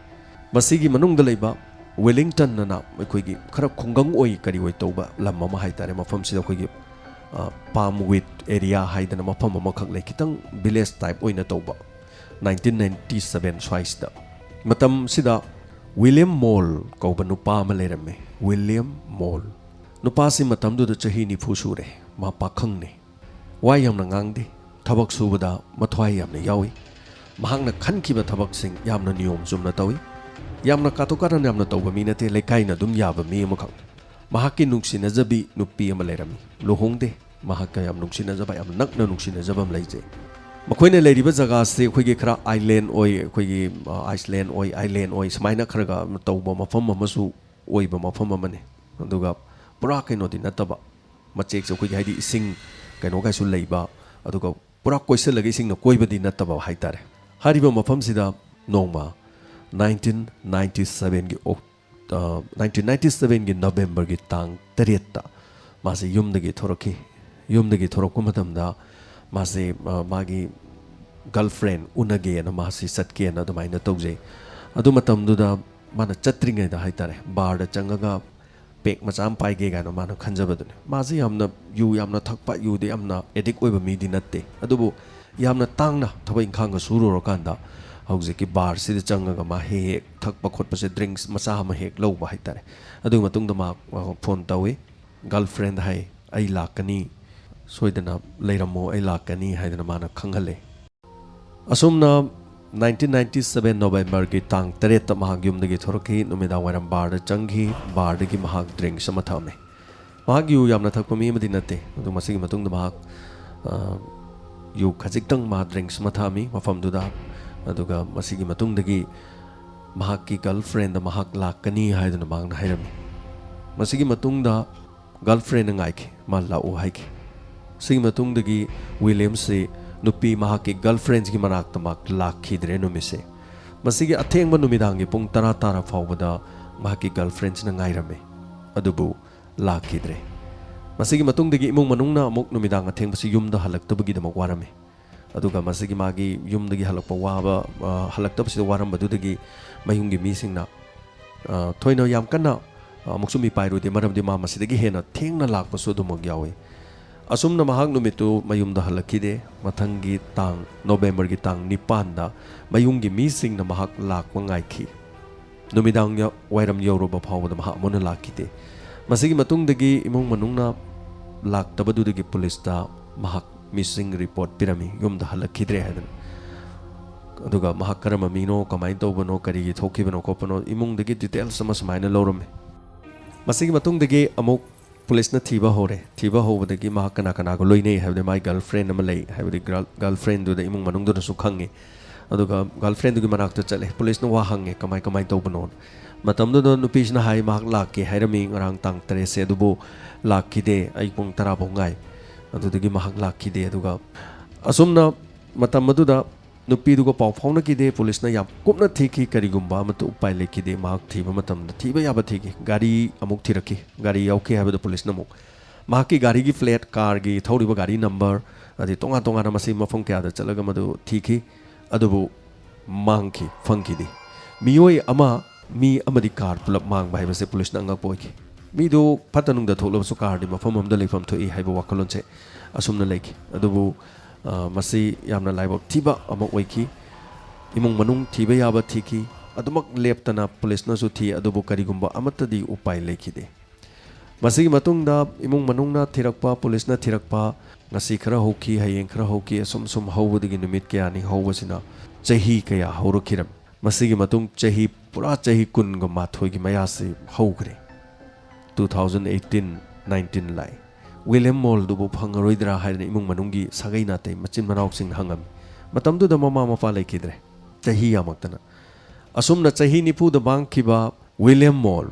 ꯃꯁꯤꯒꯤ ꯃꯅꯨꯡꯗ ꯂꯩꯕ ꯋꯤꯂꯤꯡꯇꯟ ꯑꯅ ꯑꯩꯈꯣꯏꯒꯤ ꯈꯔ ꯈꯨꯡꯒꯪ ꯑꯣꯏ ꯀꯔꯤ ꯑꯣꯏ ꯇꯧꯕ ꯂꯝ ꯑꯃ ꯍꯥꯏꯇꯥꯔꯦ꯫ ꯃꯐꯝꯁꯤꯗ ꯑꯩꯈꯣꯏꯒꯤ, ꯑ, ꯄꯥꯝ ꯋꯤꯠ ꯑꯦꯔꯤꯌꯥ ꯍꯥꯏꯗꯅ ꯃꯐꯝ ꯑꯃꯈꯛ ꯂꯩ, ꯈꯤꯇꯪ ꯚꯤꯂꯦꯖ ꯇꯥꯏꯞ ꯑꯣꯏꯅ ꯇꯧꯕ꯫ ꯅꯥꯏꯟꯇꯤꯟ ꯅꯥꯏꯟꯇꯤ ꯁꯕꯦꯟ ꯁ꯭ꯋꯥꯏꯁꯤꯗ, ꯃꯇꯝꯁꯤꯗ ꯋꯤꯂꯤꯌꯝ ꯃꯣꯜ ꯀꯧꯕ ꯅꯨꯄꯥ ꯑꯃ ꯂꯩꯔꯝꯃꯤ꯫ ꯋꯤꯂꯤꯌꯝ ꯃꯣꯜ꯫ ꯅꯨꯄꯥꯁꯤ ꯃꯇꯝꯗꯨꯗ ꯆꯍꯤ ꯅꯤꯐꯨ ꯁꯨꯔꯦ꯫ ꯃꯥ ꯄꯥꯈꯪꯅꯤ꯫ ꯋꯥ ꯌꯥꯝꯅ ꯉꯥꯡꯗꯦ꯫ ꯊꯕꯛ ꯁꯨꯕꯗ ꯃꯊ꯭ꯋꯥꯏ ꯌꯥꯝꯅ ꯌꯥꯎꯏ꯫ ꯃꯍꯥꯛꯅ ꯈꯟꯈꯤꯕ ꯊꯕꯛꯁꯤꯡ ꯌꯥꯝꯅ ꯅꯤꯌꯣꯝ ꯆꯨꯝꯅ ꯇꯧꯏ꯫ ꯌꯥꯝꯅ ꯀꯥꯇꯨ ꯀꯥꯔꯟ ꯌꯥꯝꯅ ꯇꯧꯕ ꯃꯤ ꯅꯠꯇꯦ, ꯂꯩꯀꯥꯏꯅ ꯑꯗꯨꯝ ꯌꯥꯕ ꯃꯤ ꯑꯃꯈꯛꯅꯤ꯫ ꯃꯍꯥꯛꯀꯤ ꯅꯨꯡꯁꯤꯅꯖꯕꯤ ꯅꯨꯄꯤ ꯑꯃ ꯂꯩꯔꯝꯃꯤ꯫ ꯂꯨꯍꯣꯡꯗꯦ꯫ ꯃꯍꯥꯛꯀ ꯌꯥꯝ ꯅꯨꯡꯁꯤꯅꯖꯕ, ꯌꯥꯝ ꯅꯛꯅ ꯅꯨꯡꯁꯤꯅꯖꯕ ꯑꯃ ꯂꯩꯖꯩ꯫ ꯃꯈꯣꯏꯅ ꯂꯩꯔꯤꯕ ꯖꯒꯥꯁꯤ ꯑꯩꯈꯣꯏꯒꯤ ꯈꯔ ꯑꯥꯏꯂꯦꯟ ꯑꯣꯏ, ꯑꯩꯈꯣꯏꯒꯤ, ꯑ, ꯑꯥꯏꯁꯂꯦꯟ ꯑꯣꯏ, ꯑꯥꯏꯂꯦꯟ ꯑꯣꯏ, ꯁꯨꯃꯥꯏꯅ ꯈꯔꯒ ꯇꯧꯕ ꯃꯐꯝ ꯑꯃꯁꯨ ꯑꯣꯏꯕ ꯃꯐꯝ ꯑꯃꯅꯤ꯫ ꯑꯗꯨꯒ ꯄꯨꯔꯥ ꯀꯩꯅꯣꯗꯤ ꯅꯠꯇꯕ, ꯃꯆꯦꯛꯁꯦ ꯑꯩꯈꯣꯏꯒꯤ ꯍꯥꯏꯗꯤ ꯏꯁꯤꯡ ꯀꯩꯅꯣꯒꯥꯏꯁꯨ ꯂꯩꯕ, ꯑꯗꯨꯒ ꯄꯨꯔꯥ ꯀꯣꯏꯁꯤꯜꯂꯒ ꯏꯁꯤꯡꯅ ꯀꯣꯏꯕꯗꯤ ꯅꯠꯇꯕ ꯍꯥꯏꯇꯥꯔꯦ꯫ ꯍꯥꯏꯔꯤꯕ ꯃꯐꯝꯁꯤꯗ ꯅꯣꯡꯃ ꯅꯥꯏꯟꯇꯤꯟ ꯅꯥꯏꯟꯇꯤ ꯁꯕꯦꯟꯒꯤ ꯑꯣꯛ-, ꯑ, ꯅꯥꯏꯟꯇꯤꯟ ꯅꯥꯏꯟꯇꯤ ꯁꯕꯦꯟꯒꯤ ꯅꯕꯦꯝꯕꯔꯒꯤ ꯇꯥꯡ ꯇꯔꯦꯠꯇ ꯃꯥꯁꯤ ꯌꯨꯝꯗꯒꯤ ꯊꯣꯔꯛꯈꯤ꯫ ꯌꯨꯝꯗꯒꯤ ꯊꯣꯔꯛꯄ ꯃꯇꯝꯗ ꯃꯥꯁꯤ, ꯑ, ꯃꯥꯒꯤ ꯒꯔꯜ ꯐ꯭ꯔꯦꯟ ꯎꯅꯒꯦꯅ ꯃꯥꯁꯤ ꯆꯠꯀꯦꯅ ꯑꯗꯨꯃꯥꯏꯅ ꯇꯧꯖꯩ꯫ ꯑꯗꯨ ꯃꯇꯝꯗꯨꯗ ꯃꯥꯅ ꯆꯠꯇ꯭ꯔꯤꯉꯩꯗ ꯍꯥꯏꯇꯥꯔꯦ, ꯕꯥꯔꯗ ꯆꯪꯉꯒ ꯄꯦꯛ ꯃꯆꯥ ꯑꯃ ꯄꯥꯏꯒꯦ ꯀꯥꯏꯅ ꯃꯥꯅ ꯈꯟꯖꯕꯗꯨꯅꯤ꯫ ꯃꯥꯁꯤ ꯌꯥꯝꯅ ꯌꯨ ꯌꯥꯝꯅ ꯊꯛꯄ, ꯌꯨꯗ ꯌꯥꯝꯅ ꯑꯦꯗꯤꯛ ꯑꯣꯏꯕ ꯃꯤꯗꯤ ꯅꯠꯇꯦ, ꯑꯗꯨꯕꯨ ꯌꯥꯝꯅ ꯇꯥꯡꯅ ꯊꯕꯛ ꯏꯪꯈꯥꯡꯒ ꯁꯨꯔꯨꯔꯀꯥꯟꯗ ꯍꯧꯖꯤꯛꯀꯤ ꯕꯥꯔꯁꯤꯗ ꯆꯪꯉꯒ ꯃꯥ ꯍꯦꯛ ꯍꯦꯛ ꯊꯛꯄ ꯈꯣꯠꯄꯁꯦ, ꯗ꯭ꯔꯤꯡꯁ ꯃꯆꯥ ꯑꯃ ꯍꯦꯛ ꯂꯧꯕ ꯍꯥꯏꯇꯥꯔꯦ꯫ ꯑꯗꯨꯒꯤ ꯃꯇꯨꯡꯗ ꯃꯥ, ꯑ, ꯐꯣꯟ ꯇꯧꯏ꯫ ꯒꯔꯜ ꯐ꯭ꯔꯦꯟꯗ ꯍꯥꯏ, "ꯑꯩ ꯂꯥꯛꯀꯅꯤ, ꯁꯣꯏꯗꯅ ꯂꯩꯔꯝꯃꯣ, ꯑꯩ ꯂꯥꯛꯀꯅꯤ" ꯍꯥꯏꯗꯅ ꯃꯥꯅ ꯈꯪꯍꯜꯂꯦ꯫ ꯑꯁꯨꯝꯅ ꯅꯥꯏꯟꯇꯤꯟ ꯅꯥꯏꯟꯇꯤ ꯁꯕꯦꯟ ꯅꯣꯕꯦꯝꯕꯔꯒꯤ ꯇꯥꯡ ꯇꯔꯦꯠꯇ ꯃꯍꯥꯛ ꯌꯨꯝꯗꯒꯤ ꯊꯣꯔꯛꯈꯤ꯫ ꯅꯨꯃꯤꯗꯥꯡ ꯋꯥꯏꯔꯝ ꯕꯥꯔꯗ ꯆꯪꯈꯤ꯫ ꯕꯥꯔꯗꯒꯤ ꯃꯍꯥꯛ ꯗ꯭ꯔꯤꯡꯁ ꯑꯃ ꯊꯛꯑꯝꯃꯤ꯫ ꯃꯍꯥꯛ ꯌꯨ ꯌꯥꯝꯅ ꯊꯛꯄ ꯃꯤ ꯑꯃꯗꯤ ꯅꯠꯇꯦ꯫ ꯑꯗꯨ ꯃꯁꯤꯒꯤ ꯃꯇꯨꯡꯗ ꯃꯍꯥꯛ, ꯑ, ꯌꯨ ꯈꯖꯤꯛꯇꯪ ꯃꯥ ꯗ꯭ꯔꯤꯡꯁ ꯑꯃ ꯊꯛꯑꯝꯃꯤ ꯃꯐꯝꯗꯨꯗ꯫ ꯑꯗꯨꯒ ꯃꯁꯤꯒꯤ ꯃꯇꯨꯡꯗꯒꯤ ꯃꯍꯥꯛꯀꯤ ꯒꯔꯜ ꯐ꯭ꯔꯦꯟꯗ ꯃꯍꯥꯛ ꯂꯥꯛꯀꯅꯤ ꯍꯥꯏꯗꯨꯅ ꯃꯍꯥꯛꯅ ꯍꯥꯏꯔꯝꯃꯤ꯫ ꯃꯁꯤꯒꯤ ꯃꯇꯨꯡꯗ ꯒꯔꯜ ꯐ꯭ꯔꯦꯟꯅ ꯉꯥꯏꯈꯤ, ꯃꯥ ꯂꯥꯛꯎ ꯍꯥꯏꯈꯤ꯫ ꯁꯤꯒꯤ ꯃꯇꯨꯡꯗꯒꯤ ꯋꯤꯂꯤꯌꯝꯁꯤ ꯅꯨꯄꯤ ꯃꯍꯥꯛꯀꯤ ꯒꯔꯜ ꯐ꯭ꯔꯦꯟꯁꯤꯒꯤ ꯃꯅꯥꯛꯇ ꯃꯍꯥꯛ ꯂꯥꯛꯈꯤꯗ꯭ꯔꯦ ꯅꯨꯃꯤꯠꯁꯦ꯫ ꯃꯁꯤꯒꯤ ꯑꯊꯦꯡꯕ ꯅꯨꯃꯤꯗꯥꯡꯒꯤ ꯄꯨꯡ ꯇꯔꯥ ꯇꯥꯔ ꯐꯥꯎꯕꯗ ꯃꯍꯥꯛꯀꯤ ꯒꯔꯜ ꯐ꯭ꯔꯦꯟꯁꯤꯅ ꯉꯥꯏꯔꯝꯃꯤ, ꯑꯗꯨꯕꯨ ꯂꯥꯛꯈꯤꯗ꯭ꯔꯦ꯫ ꯃꯁꯤꯒꯤ ꯃꯇꯨꯡꯗꯒꯤ ꯏꯃꯨꯡ ꯃꯅꯨꯡꯅ ꯑꯃꯨꯛ ꯅꯨꯃꯤꯗꯥꯡ ꯑꯊꯦꯡꯕꯁꯤ ꯌꯨꯝꯗ ꯍꯜꯂꯛꯇꯕꯒꯤꯗꯃꯛ ꯋꯥꯔꯝꯃꯤ꯫ ꯑꯗꯨꯒ ꯃꯁꯤꯒꯤ ꯃꯥꯒꯤ ꯌꯨꯝꯗꯒꯤ ꯍꯜꯂꯛꯄ ꯋꯥꯕ, ꯑ, ꯍꯜꯂꯛꯇꯕꯁꯤꯗ ꯋꯥꯔꯝꯕꯗꯨꯗꯒꯤ ꯃꯌꯨꯝꯒꯤ ꯃꯤꯁꯤꯡꯅ, ꯑ, ꯊꯣꯏꯅ ꯌꯥꯝ ꯀꯟꯅ, ꯑ, ꯑꯃꯨꯛꯁꯨ ꯃꯤꯄꯥꯏꯔꯨꯗꯦ, ꯃꯔꯝꯗꯤ ꯃꯥ ꯃꯁꯤꯗꯒꯤ ꯍꯦꯟꯅ ꯊꯦꯡꯅ ꯂꯥꯛꯄꯁꯨ ꯑꯗꯨꯃꯛ ꯌꯥꯎꯏ꯫ ꯑꯁꯨꯝꯅ ꯃꯍꯥꯛ ꯅꯨꯃꯤꯠꯇꯨ ꯃꯌꯨꯝꯗ ꯍꯜꯂꯛꯈꯤꯗꯦ꯫ ꯃꯊꯪꯒꯤ ꯇꯥꯡ, ꯅꯣꯕꯦꯝꯕꯔꯒꯤ ꯇꯥꯡ ꯅꯤꯄꯥꯟꯗ ꯃꯌꯨꯝꯒꯤ ꯃꯤꯁꯤꯡꯅ ꯃꯍꯥꯛ ꯂꯥꯛꯄ ꯉꯥꯏꯈꯤ꯫ ꯅꯨꯃꯤꯗꯥꯡ ꯌ-, ꯋꯥꯏꯔꯝ ꯌꯧꯔꯕ ꯐꯥꯎꯕꯗ ꯃꯍꯥꯛ ꯑꯃꯨꯛ ꯍꯟꯅ ꯂꯥꯛꯈꯤꯗꯦ꯫ ꯃꯁꯤꯒꯤ ꯃꯇꯨꯡꯗꯒꯤ ꯏꯃꯨꯡ ꯃꯅꯨꯡꯅ ꯂꯥꯛꯇꯕꯗꯨꯗꯒꯤ ꯄꯨꯂꯤꯁꯇ ꯃꯍꯥꯛ ꯃꯤꯁꯤꯡ ꯔꯤꯄꯣꯔꯠ ꯄꯤꯔꯝꯃꯤ, ꯌꯨꯝꯗ ꯍꯜꯂꯛꯈꯤꯗ꯭ꯔꯦ ꯍꯥꯏꯗꯅ꯫ ꯑꯗꯨꯒ ꯃꯍꯥꯛ ꯀꯔꯝꯕ ꯃꯤꯅꯣ, ꯀꯃꯥꯏꯅ ꯇꯧꯕꯅꯣ, ꯀꯔꯤꯒꯤ ꯊꯣꯛꯈꯤꯕꯅꯣ ꯈꯣꯠꯄꯅꯣ, ꯏꯃꯨꯡꯗꯒꯤ ꯗꯤꯇꯦꯜꯁ ꯑꯃ ꯁꯨꯃꯥꯏꯅ ꯂꯧꯔꯝꯃꯤ꯫ ꯃꯁꯤꯒꯤ ꯃꯇꯨꯡꯗꯒꯤ ꯑꯃꯨꯛ ꯄꯨꯂꯤꯁꯅ ꯊꯤꯕ ꯍꯧꯔꯦ꯫ ꯊꯤꯕ ꯍꯧꯕꯗꯒꯤ ꯃꯍꯥꯛ ꯀꯅꯥ ꯀꯅꯥꯒ ꯂꯣꯏꯅꯩ ꯍꯥꯏꯕꯗꯤ ꯃꯥꯏ ꯒꯔꯜ ꯐ꯭ꯔꯦꯟ ꯑꯃ ꯂꯩ ꯍꯥꯏꯕꯗꯤ ꯒꯔꯜ, ꯒꯔꯜ ꯐ꯭ꯔꯦꯟꯗꯨꯗ ꯏꯃꯨꯡ ꯃꯅꯨꯡꯗꯨꯅꯁꯨ ꯈꯪꯉꯤ꯫ ꯑꯗꯨꯒ ꯒꯔꯜ ꯐ꯭ꯔꯦꯟꯗꯨꯒꯤ ꯃꯅꯥꯛꯇ ꯆꯠꯂꯦ꯫ ꯄꯨꯂꯤꯁꯅ ꯋꯥ ꯍꯪꯉꯦ, "ꯀꯃꯥꯏ, ꯀꯃꯥꯏꯅ ꯇꯧꯕꯅꯣ?" ꯃꯇꯝꯗꯨꯗ ꯅꯨꯄꯤꯁꯤꯅ ꯍꯥꯏ, "ꯃꯍꯥꯛ ꯂꯥꯛꯀꯦ ꯍꯥꯏꯔꯝꯃꯤ ꯉꯔꯥꯡ ꯇꯥꯡ ꯇꯔꯦꯠꯁꯦ, ꯑꯗꯨꯕꯨ ꯂꯥꯛꯈꯤꯗꯦ꯫ ꯑꯩ ꯄꯨꯡ ꯇꯔꯥ ꯐꯥꯎ ꯉꯥꯏ꯫ ꯑꯗꯨꯗꯒꯤ ꯃꯍꯥꯛ ꯂꯥꯛꯈꯤꯗꯦ꯫" ꯑꯗꯨꯒ ꯑꯁꯨꯝꯅ ꯃꯇꯝ ꯑꯗꯨꯗ ꯅꯨꯄꯤꯗꯨꯒ ꯄꯥꯎ ꯐꯥꯎꯅꯈꯤꯗꯦ꯫ ꯄꯨꯂꯤꯁꯅ ꯌꯥꯝ ꯀꯨꯞꯅ ꯊꯤꯈꯤ, ꯀꯔꯤꯒꯨꯝꯕ ꯑꯃꯠꯇ ꯎꯄꯥꯏ ꯂꯩꯈꯤꯗꯦ꯫ ꯃꯍꯥꯛ ꯊꯤꯕ ꯃꯇꯝꯗ ꯊꯤꯕ ꯌꯥꯕ ꯊꯤꯈꯤ꯫ ꯒꯥꯔꯤ ꯑꯃꯨꯛ ꯊꯤꯔꯛꯈꯤ, ꯒꯥꯔꯤ ꯌꯥꯎꯈꯤ ꯍꯥꯏꯕꯗ ꯄꯨꯂꯤꯁꯅ ꯑꯃꯨꯛ ꯃꯍꯥꯛꯀꯤ ꯒꯥꯔꯤꯒꯤ ꯄ꯭ꯂꯦꯠ, ꯀꯥꯔꯒꯤ ꯊꯧꯔꯤꯕ ꯒꯥꯔꯤ ꯅꯝꯕꯔ, ꯑꯗꯩ ꯇꯣꯉꯥꯟ ꯇꯣꯉꯥꯟꯅ ꯃꯁꯤ ꯃꯐꯝ ꯀꯌꯥꯗ ꯆꯠꯂꯒ ꯃꯗꯨ ꯊꯤꯈꯤ, ꯑꯗꯨꯕꯨ ꯃꯥꯡꯈꯤ, ꯐꯪꯈꯤꯗꯦ꯫ ꯃꯤꯑꯣꯏ ꯑꯃ, ꯃꯤ ꯑꯃꯗꯤ ꯀꯥꯔ ꯄꯨꯂꯞ ꯃꯥꯡꯕ ꯍꯥꯏꯕꯁꯦ ꯄꯨꯂꯤꯁꯅ ꯑꯉꯛꯄ ꯑꯣꯏꯈꯤ꯫ ꯃꯤꯗꯨ ꯐꯠꯇ ꯅꯨꯡꯗ ꯊꯣꯛꯂꯕꯁꯨ ꯀꯥꯔꯗꯤ ꯃꯐꯝ ꯑꯃꯗ ꯂꯩꯐꯝ ꯊꯣꯛꯏ ꯍꯥꯏꯕ ꯋꯥꯈꯜꯂꯣꯟꯁꯦ ꯑꯁꯨꯝꯅ ꯂꯩꯈꯤ꯫ ꯑꯗꯨꯕꯨ, ꯑ, ꯃꯁꯤ ꯌꯥꯝꯅ ꯂꯥꯏꯕꯛ ꯊꯤꯕ ꯑꯃ ꯑꯣꯏꯈꯤ꯫ ꯏꯃꯨꯡ ꯃꯅꯨꯡ ꯊꯤꯕ ꯌꯥꯕ ꯊꯤꯈꯤ, ꯑꯗꯨꯃꯛ ꯂꯦꯞꯇꯅ ꯄꯨꯂꯤꯁꯅꯁꯨ ꯊꯤ, ꯑꯗꯨꯕꯨ ꯀꯔꯤꯒꯨꯝꯕ ꯑꯃꯠꯇꯗꯤ ꯎꯄꯥꯏ ꯂꯩꯈꯤꯗꯦ꯫ ꯃꯁꯤꯒꯤ ꯃꯇꯨꯡꯗ ꯏꯃꯨꯡ ꯃꯅꯨꯡꯅ ꯊꯤꯔꯛꯄ, ꯄꯨꯂꯤꯁꯅ ꯊꯤꯔꯛꯄ, ꯉꯁꯤ ꯈꯔ ꯍꯧꯈꯤ, ꯍꯌꯦꯡ ꯈꯔ ꯍꯧꯈꯤ, ꯑꯁꯨꯝ ꯁꯨꯝ ꯍꯧꯕꯗꯒꯤ ꯅꯨꯃꯤꯠ ꯀꯌꯥꯅꯤ ꯍꯧꯕꯁꯤꯅ ꯆꯍꯤ ꯀꯌꯥ ꯍꯧꯔꯛꯈꯤꯔꯝꯃꯤ꯫ ꯃꯁꯤꯒꯤ ꯃꯇꯨꯡ ꯆꯍꯤ, ꯄꯨꯔꯥ ꯆꯍꯤ ꯀꯨꯟꯒ ꯃꯥꯊꯣꯏꯒꯤ ꯃꯌꯥꯁꯤ ꯍꯧꯈ꯭ꯔꯦ꯫ Two thousand eighteen nineteen ꯂꯥꯛꯏ꯫ ꯋꯤꯂꯤꯌꯝ ꯃꯣꯜꯗꯨꯕꯨ ꯐꯪꯉꯔꯣꯏꯗ꯭ꯔꯥ ꯍꯥꯏꯗꯅ ꯏꯃꯨꯡ ꯃꯅꯨꯡꯒꯤ ꯁꯥꯒꯩ ꯅꯥꯇꯩ ꯃꯆꯤꯟ ꯃꯅꯥꯎꯁꯤꯡꯅ ꯍꯪꯉꯝꯃꯤ꯫ ꯃꯇꯝꯗꯨꯗ ꯃꯃꯥ ꯃꯄꯥ ꯂꯩꯈꯤꯗ꯭ꯔꯦ, ꯆꯍꯤ ꯌꯥꯝꯃꯛꯇꯅ꯫ ꯑꯁꯨꯝꯅ ꯆꯍꯤ ꯅꯤꯐꯨꯗ ꯃꯥꯡꯈꯤꯕ ꯋꯤꯂꯤꯌꯝ ꯃꯣꯜ,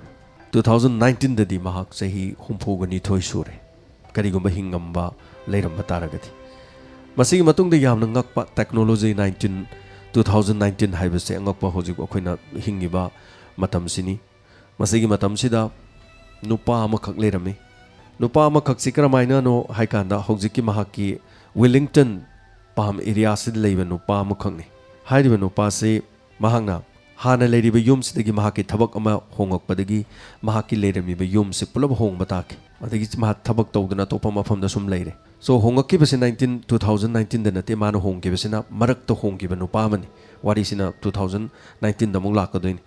two thousand nineteenꯗꯗꯤ ꯃꯍꯥꯛ ꯆꯍꯤ ꯍꯨꯝꯐꯨꯒ ꯅꯤꯊꯣꯏ ꯁꯨꯔꯦ, ꯀꯔꯤꯒꯨꯝꯕ ꯍꯤꯡꯉꯝꯕ ꯂꯩꯔꯝꯕ ꯇꯥꯔꯒꯗꯤ꯫ ꯃꯁꯤꯒꯤ ꯃꯇꯨꯡꯗ ꯌꯥꯝꯅ ꯉꯛꯄ technology nineteen, two thousand nineteen ꯍꯥꯏꯕꯁꯦ ꯑꯉꯛꯄ ꯍꯧꯖꯤꯛ ꯑꯩꯈꯣꯏꯅ ꯍꯤꯡꯉꯤꯕ ꯃꯇꯝꯁꯤꯅꯤ꯫ ꯃꯁꯤꯒꯤ ꯃꯇꯝꯁꯤꯗ ꯅꯨꯄꯥ ꯑꯃꯈꯛ ꯂꯩꯔꯝꯃꯤ꯫ ꯅꯨꯄꯥ ꯑꯃꯈꯛꯁꯤ ꯀꯔꯝꯍꯥꯏꯅꯅꯣ ꯍꯥꯏ ꯀꯥꯟꯗ, ꯍꯧꯖꯤꯛꯀꯤ ꯃꯍꯥꯛꯀꯤ ꯋꯤꯂꯤꯡꯇꯟ ꯄꯥꯝ ꯑꯦꯔꯤꯌꯥꯁꯤꯗ ꯂꯩꯕ ꯅꯨꯄꯥ ꯑꯃꯈꯛꯅꯤ꯫ ꯍꯥꯏꯔꯤꯕ ꯅꯨꯄꯥꯁꯤ ꯃꯍꯥꯛꯅ ꯍꯥꯟꯅ ꯂꯩꯔꯤꯕ ꯌꯨꯝꯁꯤꯗꯒꯤ ꯃꯍꯥꯛꯀꯤ ꯊꯕꯛ ꯑꯃ ꯍꯣꯡꯉꯛꯄꯗꯒꯤ ꯃꯍꯥꯛꯀꯤ ꯂꯩꯔꯝꯃꯤꯕ ꯌꯨꯝꯁꯤ ꯄꯨꯂꯞ ꯍꯣꯡꯕ ꯇꯥꯈꯤ꯫ ꯑꯗꯒꯤ ꯃꯍꯥꯛ ꯊꯕꯛ ꯇꯧꯗꯨꯅ ꯑꯇꯣꯞꯄ ꯃꯐꯝꯗ ꯁꯨꯝ ꯂꯩꯔꯦ꯫ So, ꯍꯣꯡꯉꯛꯈꯤꯕꯁꯤ nineteen, two thousand nineteenꯗ ꯅꯠꯇꯦ, ꯃꯥꯅ ꯍꯣꯡꯈꯤꯕꯁꯤꯅ ꯃꯔꯛꯇ ꯍꯣꯡꯈꯤꯕ ꯅꯨꯄꯥ ꯑꯃꯅꯤ꯫ ꯋꯥꯔꯤꯁꯤꯅ two thousand nineteenꯗ ꯑꯃꯨꯛ ꯂꯥꯛꯀꯗꯣꯏꯅꯤ꯫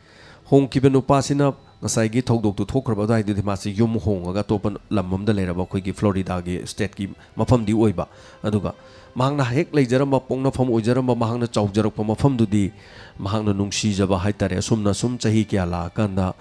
ꯍꯣꯡꯈꯤꯕ ꯅꯨꯄꯥꯁꯤꯅ ꯉꯁꯥꯏꯒꯤ ꯊꯧꯗꯣꯛꯇꯨ ꯊꯣꯛꯈ꯭ꯔꯕ ꯑꯗꯨꯋꯥꯏꯗꯨꯗꯤ ꯃꯥꯁꯤ ꯌꯨꯝ ꯍꯣꯡꯉꯒ ꯑꯇꯣꯞꯄ ꯂꯝ ꯑꯃꯗ ꯂꯩꯔꯕ, ꯑꯩꯈꯣꯏꯒꯤ ꯐ꯭ꯂꯣꯔꯤꯗꯥꯒꯤ ꯁ꯭ꯇꯦꯠꯀꯤ ꯃꯐꯝꯗꯤ ꯑꯣꯏꯕ꯫ ꯑꯗꯨꯒ ꯃꯍꯥꯛꯅ ꯍꯦꯛ ꯂꯩꯖꯔꯝꯕ, ꯄꯣꯛꯅꯐꯝ ꯑꯣꯏꯖꯔꯝꯕ, ꯃꯍꯥꯛꯅ ꯆꯥꯎꯖꯔꯛꯄ ꯃꯐꯝꯗꯨꯗꯤ ꯃꯍꯥꯛꯅ ꯅꯨꯡꯁꯤꯖꯕ ꯍꯥꯏꯇꯥꯔꯦ꯫ ꯑꯁꯨꯝꯅ ꯁꯨꯝ ꯆꯍꯤ ꯀꯌꯥ ꯂꯥꯛꯑꯀꯥꯟꯗ,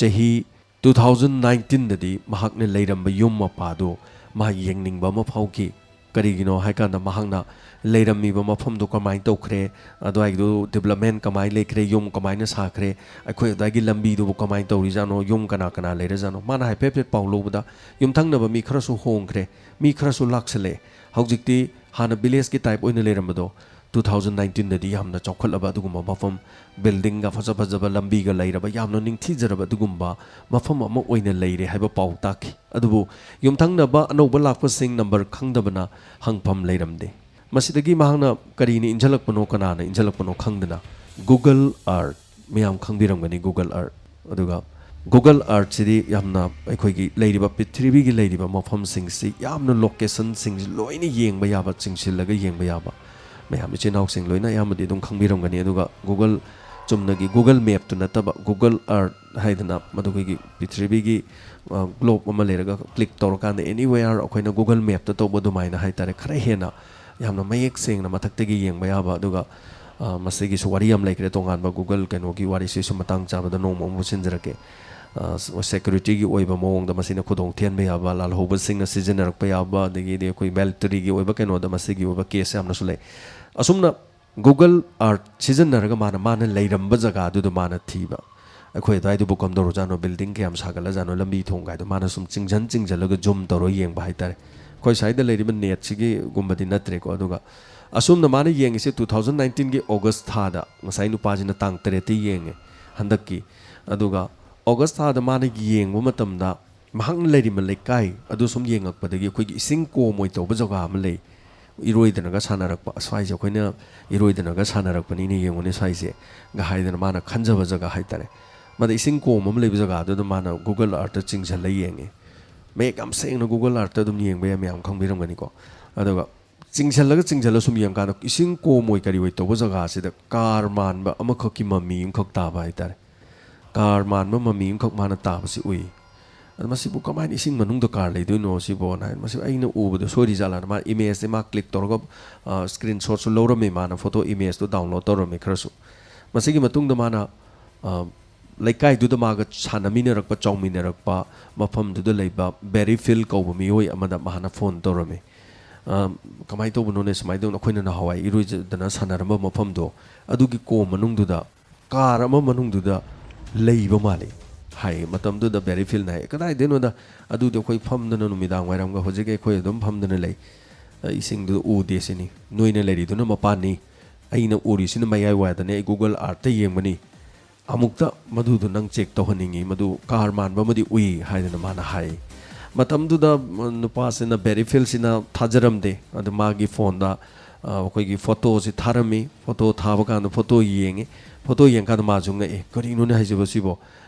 ꯆꯍꯤ two thousand nineteenꯗꯗꯤ ꯃꯍꯥꯛꯅ ꯂꯩꯔꯝꯕ ꯌꯨꯝ ꯃꯄꯥꯗꯨ ꯃꯍꯥꯛ ꯌꯦꯡꯅꯤꯡꯕ ꯑꯃ ꯐꯥꯎꯈꯤ꯫ ꯀꯔꯤꯒꯤꯅꯣ ꯍꯥꯏꯀꯥꯟꯗ, ꯃꯍꯥꯛꯅ ꯂꯩꯔꯝꯃꯤꯕ ꯃꯐꯝꯗꯨ ꯀꯃꯥꯏꯅ ꯇꯧꯈ꯭ꯔꯦ, ꯑꯗꯨꯋꯥꯏꯗꯨ ꯗꯤꯕ꯭ꯂꯞꯃꯦꯟ ꯀꯃꯥꯏꯅ ꯂꯩꯈ꯭ꯔꯦ, ꯌꯨꯝ ꯀꯃꯥꯏꯅ ꯁꯥꯈ꯭ꯔꯦ, ꯑꯩꯈꯣꯏ ꯑꯗꯨꯋꯥꯏꯒꯤ ꯂꯝꯕꯤꯗꯨꯕꯨ ꯀꯃꯥꯏꯅ ꯇꯧꯔꯤꯖꯥꯠꯅꯣ, ꯌꯨꯝ ꯀꯅꯥ ꯀꯅꯥ ꯂꯩꯔꯖꯥꯠꯅꯣ꯫ ꯃꯥꯅ ꯍꯥꯏꯐꯦꯠ ꯍꯥꯏꯐꯦꯠ ꯄꯥꯎ ꯂꯧꯕꯗ, ꯌꯨꯝꯊꯪꯅꯕ ꯃꯤ ꯈꯔꯁꯨ ꯍꯣꯡꯈ꯭ꯔꯦ, ꯃꯤ ꯈꯔꯁꯨ ꯂꯥꯛꯁꯜꯂꯛꯑꯦ꯫ ꯍꯧꯖꯤꯛꯇꯤ ꯍꯥꯟꯅ ꯚꯤꯂꯦꯖꯀꯤ ꯇꯥꯏꯞ ꯑꯣꯏꯅ ꯂꯩꯔꯝꯕꯗꯣ, ꯇꯨ ꯊꯥꯎꯖꯟ ꯅꯥꯏꯟꯇꯤꯟꯗꯗꯤ ꯌꯥꯝꯅ ꯆꯥꯎꯈꯠꯂꯕ ꯑꯗꯨꯒꯨꯝꯕ ꯃꯐꯝ, ꯕꯤꯜꯗꯤꯡꯒ ꯐꯖ ꯐꯖꯕ, ꯂꯝꯕꯤꯒ ꯂꯩꯔꯕ, ꯌꯥꯝꯅ ꯅꯤꯡꯊꯤꯖꯔꯕ ꯑꯗꯨꯒꯨꯝꯕ ꯃꯐꯝ ꯑꯃ ꯑꯣꯏꯅ ꯂꯩꯔꯦ ꯍꯥꯏꯕ ꯄꯥꯎ ꯇꯥꯈꯤ꯫ ꯑꯗꯨꯕꯨ ꯌꯨꯝꯊꯪꯅꯕ ꯑꯅꯧꯕ ꯂꯥꯛꯄꯁꯤꯡ ꯅꯝꯕꯔ ꯈꯪꯗꯕꯅ ꯍꯪꯐꯝ ꯂꯩꯔꯝꯗꯦ꯫ ꯃꯁꯤꯗꯒꯤ ꯃꯍꯥꯛꯅ ꯀꯔꯤꯅ ꯏꯟꯖꯜꯂꯛꯄꯅꯣ, ꯀꯅꯥꯅ ꯏꯟꯖꯜꯂꯛꯄꯅꯣ ꯈꯪꯗꯅ Google Earth, ꯃꯌꯥꯝ ꯈꯪꯕꯤꯔꯝꯒꯅꯤ Google Earth꯫ ꯑꯗꯨꯒ Google Earthꯁꯤꯗꯤ ꯌꯥꯝꯅ ꯑꯩꯈꯣꯏꯒꯤ ꯂꯩꯔꯤꯕ ꯄ꯭ꯔꯤꯊꯤꯕꯤꯒꯤ ꯂꯩꯔꯤꯕ ꯃꯐꯝꯁꯤꯡꯁꯤ ꯌꯥꯝꯅ locationꯁꯤꯡꯁꯤ ꯂꯣꯏꯅ ꯌꯦꯡꯕ ꯌꯥꯕ, ꯆꯤꯡꯁꯤꯜꯂꯒ ꯌꯦꯡꯕ ꯌꯥꯕ꯫ ꯃꯌꯥꯝ ꯏꯆꯤꯟ ꯏꯅꯥꯎꯁꯤꯡ ꯂꯣꯏꯅ ꯑꯌꯥꯝꯕꯗꯤ ꯑꯗꯨꯝ ꯈꯪꯕꯤꯔꯝꯒꯅꯤ꯫ ꯑꯗꯨꯒ Google, ꯆꯨꯝꯅꯒꯤ Google Mapꯇꯨ ꯅꯠꯇꯕ Google Earth ꯍꯥꯏꯗꯅ ꯃꯗꯨ ꯑꯩꯈꯣꯏꯒꯤ ꯄ꯭ꯔꯤꯊꯤꯕꯤꯒꯤ, ꯑ, globe ꯑꯃ ꯂꯩꯔꯒ click ꯇꯧꯔꯀꯥꯟꯗ anywhere ꯑꯩꯈꯣꯏꯅ Google Mapꯇ ꯇꯧꯕ ꯑꯗꯨꯃꯥꯏꯅ ꯍꯥꯏꯇꯥꯔꯦ, ꯈꯔ ꯍꯦꯟꯅ ꯌꯥꯝꯅ ꯃꯌꯦꯛ ꯁꯦꯡꯅ ꯃꯊꯛꯇꯒꯤ ꯌꯦꯡꯕ ꯌꯥꯕ꯫ ꯑꯗꯨꯒ, ꯑ, ꯃꯁꯤꯒꯤꯁꯨ ꯋꯥꯔꯤ ꯌꯥꯝ ꯂꯩꯈ꯭ꯔꯦ, ꯇꯣꯉꯥꯟꯕ Google ꯀꯩꯅꯣꯒꯤ ꯋꯥꯔꯤꯁꯤꯁꯨ ꯃꯇꯥꯡ ꯆꯥꯕꯗ ꯅꯣꯡꯃ ꯑꯃꯨꯛ ꯁꯤꯟꯖꯔꯛꯀꯦ꯫ ꯑ, securityꯒꯤ ꯑꯣꯏꯕ ꯃꯑꯣꯡꯗ ꯃꯁꯤꯅ ꯈꯨꯗꯣꯡ ꯊꯤꯍꯟꯕ ꯌꯥꯕ, ꯂꯥꯜꯍꯧꯕꯁꯤꯡꯅ ꯁꯤꯖꯤꯟꯅꯔꯛꯄ ꯌꯥꯕ, ꯑꯗꯒꯤꯗꯤ ꯑꯩꯈꯣꯏ militaryꯒꯤ ꯑꯣꯏꯕ ꯀꯩꯅꯣꯗ ꯃꯁꯤꯒꯤ ꯑꯣꯏꯕ case ꯌꯥꯝꯅꯁꯨ ꯂꯩ꯫ ꯑꯁꯨꯝꯅ Google Earth ꯁꯤꯖꯤꯟꯅꯔꯒ ꯃꯥꯅ, ꯃꯥꯅ ꯂꯩꯔꯝꯕ ꯖꯒꯥꯗꯨꯗ ꯃꯥꯅ ꯊꯤꯕ꯫ ꯑꯩꯈꯣꯏ ꯑꯗꯨꯋꯥꯏꯗꯨꯕꯨ ꯀꯝꯗꯧꯔꯖꯥꯠꯅꯣ, building ꯀꯌꯥꯝ ꯁꯥꯒꯠꯂꯖꯥꯠꯅꯣ, ꯂꯝꯕꯤ ꯊꯣꯡ ꯀꯥꯏꯗꯣ ꯃꯥꯅ ꯁꯨꯝ ꯆꯤꯡꯖꯟ ꯆꯤꯡꯖꯜꯂꯒ zoom ꯇꯧꯔꯒ ꯌꯦꯡꯕ ꯍꯥꯏꯇꯥꯔꯦ꯫ ꯑꯩꯈꯣꯏ ꯁ꯭ꯋꯥꯏꯗ ꯂꯩꯔꯤꯕ netꯁꯤꯒꯤ ꯒꯨꯝꯕꯗꯤ ꯅꯠꯇ꯭ꯔꯦꯀꯣ꯫ ꯑꯗꯨꯒ ꯑꯁꯨꯝꯅ ꯃꯥꯅ ꯌꯦꯡꯉꯤꯁꯦ ꯇꯨ ꯊꯥꯎꯖꯟ ꯅꯥꯏꯟꯇꯤꯟꯒꯤ August ꯊꯥꯗ, ꯉꯁꯥꯏ ꯅꯨꯄꯥꯁꯤꯅ ꯇꯥꯡ ꯇꯔꯦꯠꯇ ꯌꯦꯡꯉꯦ ꯍꯟꯗꯛꯀꯤ꯫ ꯑꯗꯨꯒ August ꯊꯥꯗ ꯃꯥꯅ ꯌꯦꯡꯕ ꯃꯇꯝꯗ ꯃꯍꯥꯛꯅ ꯂꯩꯔꯤꯕ ꯂꯩꯀꯥꯏ ꯑꯗꯨ ꯁꯨꯝ ꯌꯦꯡꯉꯛꯄꯗꯒꯤ ꯑꯩꯈꯣꯏꯒꯤ ꯏꯁꯤꯡ ꯀꯣꯝ ꯑꯣꯏ ꯇꯧꯕ ꯖꯒꯥ ꯑꯃ ꯂꯩ, ꯏꯔꯣꯏꯗꯅꯒ ꯁꯥꯟꯅꯔꯛꯄ, ꯁ꯭ꯋꯥꯏꯁꯦ ꯑꯩꯈꯣꯏꯅ ꯏꯔꯣꯏꯗꯅꯒ ꯁꯥꯟꯅꯔꯛꯄꯅꯤꯅꯦ, ꯌꯦꯡꯉꯨꯅꯦ ꯁ꯭ꯋꯥꯏꯁꯦ, ꯒ ꯍꯥꯏꯗꯅ ꯃꯥꯅ ꯈꯟꯖꯕ ꯖꯒꯥ ꯍꯥꯏꯇꯥꯔꯦ꯫ ꯃꯗ ꯏꯁꯤꯡ ꯀꯣꯝ ꯑꯃ ꯂꯩꯕ ꯖꯒꯥꯗꯨꯗ ꯃꯥꯅ Google Earthꯇ ꯆꯤꯡꯁꯤꯜꯂ ꯌꯦꯡꯉꯦ꯫ ꯃꯌꯦꯛ ꯌꯥꯝ ꯁꯦꯡꯅ Google Earthꯇ ꯑꯗꯨꯝ ꯌꯦꯡꯕ ꯌꯥꯏ, ꯃꯌꯥꯝ ꯈꯪꯕꯤꯔꯝꯒꯅꯤꯀꯣ꯫ ꯑꯗꯨꯒ ꯆꯤꯡꯁꯤꯜꯂꯒ, ꯆꯤꯡꯁꯤꯜꯂ ꯁꯨꯝ ꯌꯦꯡꯀꯥꯟꯗ ꯏꯁꯤꯡ ꯀꯣꯝ ꯑꯣꯏ ꯀꯔꯤ ꯑꯣꯏ ꯇꯧꯕ ꯖꯒꯥꯁꯤꯗ car ꯃꯥꯟꯕ ꯑꯃꯈꯛꯀꯤ ꯃꯃꯤ ꯑꯃꯈꯛ ꯇꯥꯕ ꯍꯥꯏꯇꯥꯔꯦ꯫ Car ꯃꯥꯟꯕ ꯃꯃꯤ ꯑꯃꯈꯛ ꯃꯥꯅ ꯇꯥꯕꯁꯤ ꯎꯏ꯫ ꯑꯗ ꯃꯁꯤꯕꯨ ꯀꯃꯥꯏꯅ ꯏꯁꯤꯡ ꯃꯅꯨꯡꯗ car ꯂꯩꯗꯣꯏꯅꯣ ꯁꯤꯕꯣꯅ ꯍꯥꯏ꯫ ꯃꯁꯤ ꯑꯩꯅ ꯎꯕꯗ ꯁꯣꯏꯔꯤꯖꯥꯠꯂꯥꯅ ꯃꯥ imageꯁꯦ ꯃꯥ click ꯇꯧꯔꯒ, ꯑ, screenshotꯁꯨ ꯂꯧꯔꯝꯃꯤ, ꯃꯥꯅ photo imageꯇꯣ download ꯇꯧꯔꯝꯃꯤ ꯈꯔꯁꯨ꯫ ꯃꯁꯤꯒꯤ ꯃꯇꯨꯡꯗ ꯃꯥꯅ, ꯑ, ꯂꯩꯀꯥꯏꯗꯨꯗ ꯃꯥꯒ ꯁꯥꯟꯅꯃꯤꯟꯅꯔꯛꯄ, ꯆꯥꯎꯃꯤꯟꯅꯔꯛꯄ ꯃꯐꯝꯗꯨꯗ ꯂꯩꯕ Barry Field ꯀꯧꯕ ꯃꯤꯑꯣꯏ ꯑꯃꯗ ꯃꯍꯥꯛꯅ phone ꯇꯧꯔꯝꯃꯤ꯫ "ꯑ, ꯀꯃꯥꯏꯅ ꯇꯧꯕꯅꯣꯅꯦ, ꯁꯨꯃꯥꯏꯅ ꯇꯧꯗꯅ ꯑꯩꯈꯣꯏꯅ ꯅꯍꯥꯟꯋꯥꯏ ꯏꯔꯣꯏꯖꯗꯅ ꯁꯥꯟꯅꯔꯝꯕ ꯃꯐꯝꯗꯣ, ꯑꯗꯨꯒꯤ ꯀꯣꯝ ꯃꯅꯨꯡꯗꯨꯗ car ꯑꯃ ꯃꯅꯨꯡꯗꯨꯗ ꯂꯩꯕ ꯃꯥꯜꯂꯤ" ꯍꯥꯏ꯫ ꯃꯇꯝꯗꯨꯗ Barry Fieldꯅ ꯍꯥꯏ, "ꯀꯗꯥꯏꯗꯩꯅꯣꯗ, ꯑꯗꯨꯗꯤ ꯑꯩꯈꯣꯏ ꯐꯝꯗꯅ ꯅꯨꯃꯤꯗꯥꯡ ꯋꯥꯏꯔꯝꯒ ꯍꯧꯖꯤꯛ ꯑꯩꯈꯣꯏ ꯑꯗꯨꯝ ꯐꯝꯗꯅ ꯂꯩ꯫ ꯏꯁꯤꯡꯗꯨ ꯎꯗꯦ ꯁꯤꯅꯤ꯫ ꯅꯣꯏꯅ ꯂꯩꯔꯤꯗꯨꯅ ꯃꯄꯥꯟꯅꯤ, ꯑꯩꯅ ꯎꯔꯤꯁꯤꯅ ꯃꯌꯥꯏ ꯋꯥꯏꯗꯅꯤ, ꯑꯩ Google Earthꯇ ꯌꯦꯡꯕꯅꯤ꯫ ꯑꯃꯨꯛꯇ ꯃꯗꯨꯗꯣ ꯅꯪ check ꯇꯧꯍꯟꯅꯤꯡꯉꯤ, ꯃꯗꯨ car ꯃꯥꯟꯕ ꯑꯃꯗꯤ ꯎꯏ ꯍꯥꯏꯗꯅ ꯃꯥꯅ ꯍꯥꯏ꯫ ꯃꯇꯝꯗꯨꯗ, ꯎꯝ, ꯅꯨꯄꯥꯁꯤꯅ, ꯕꯦꯔꯤꯐꯤꯜꯁꯤꯅ ꯊꯥꯖꯔꯝꯗꯦ꯫ ꯑꯗꯨ ꯃꯥꯒꯤ phoneꯗ, ꯑ, ꯑꯩꯈꯣꯏꯒꯤ photoꯁꯤ ꯊꯥꯔꯝꯃꯤ꯫ Photo ꯊꯥꯕ ꯀꯥꯟꯗ photo ꯌꯦꯡꯉꯤ꯫ Photo ꯌꯦꯡꯀꯥꯟꯗ ꯃꯥꯁꯨ ꯉꯛꯑꯦ, "ꯀꯔꯤꯅꯣꯅꯦ ꯍꯥꯏꯁꯤꯕꯣ ꯁꯤꯕꯣ?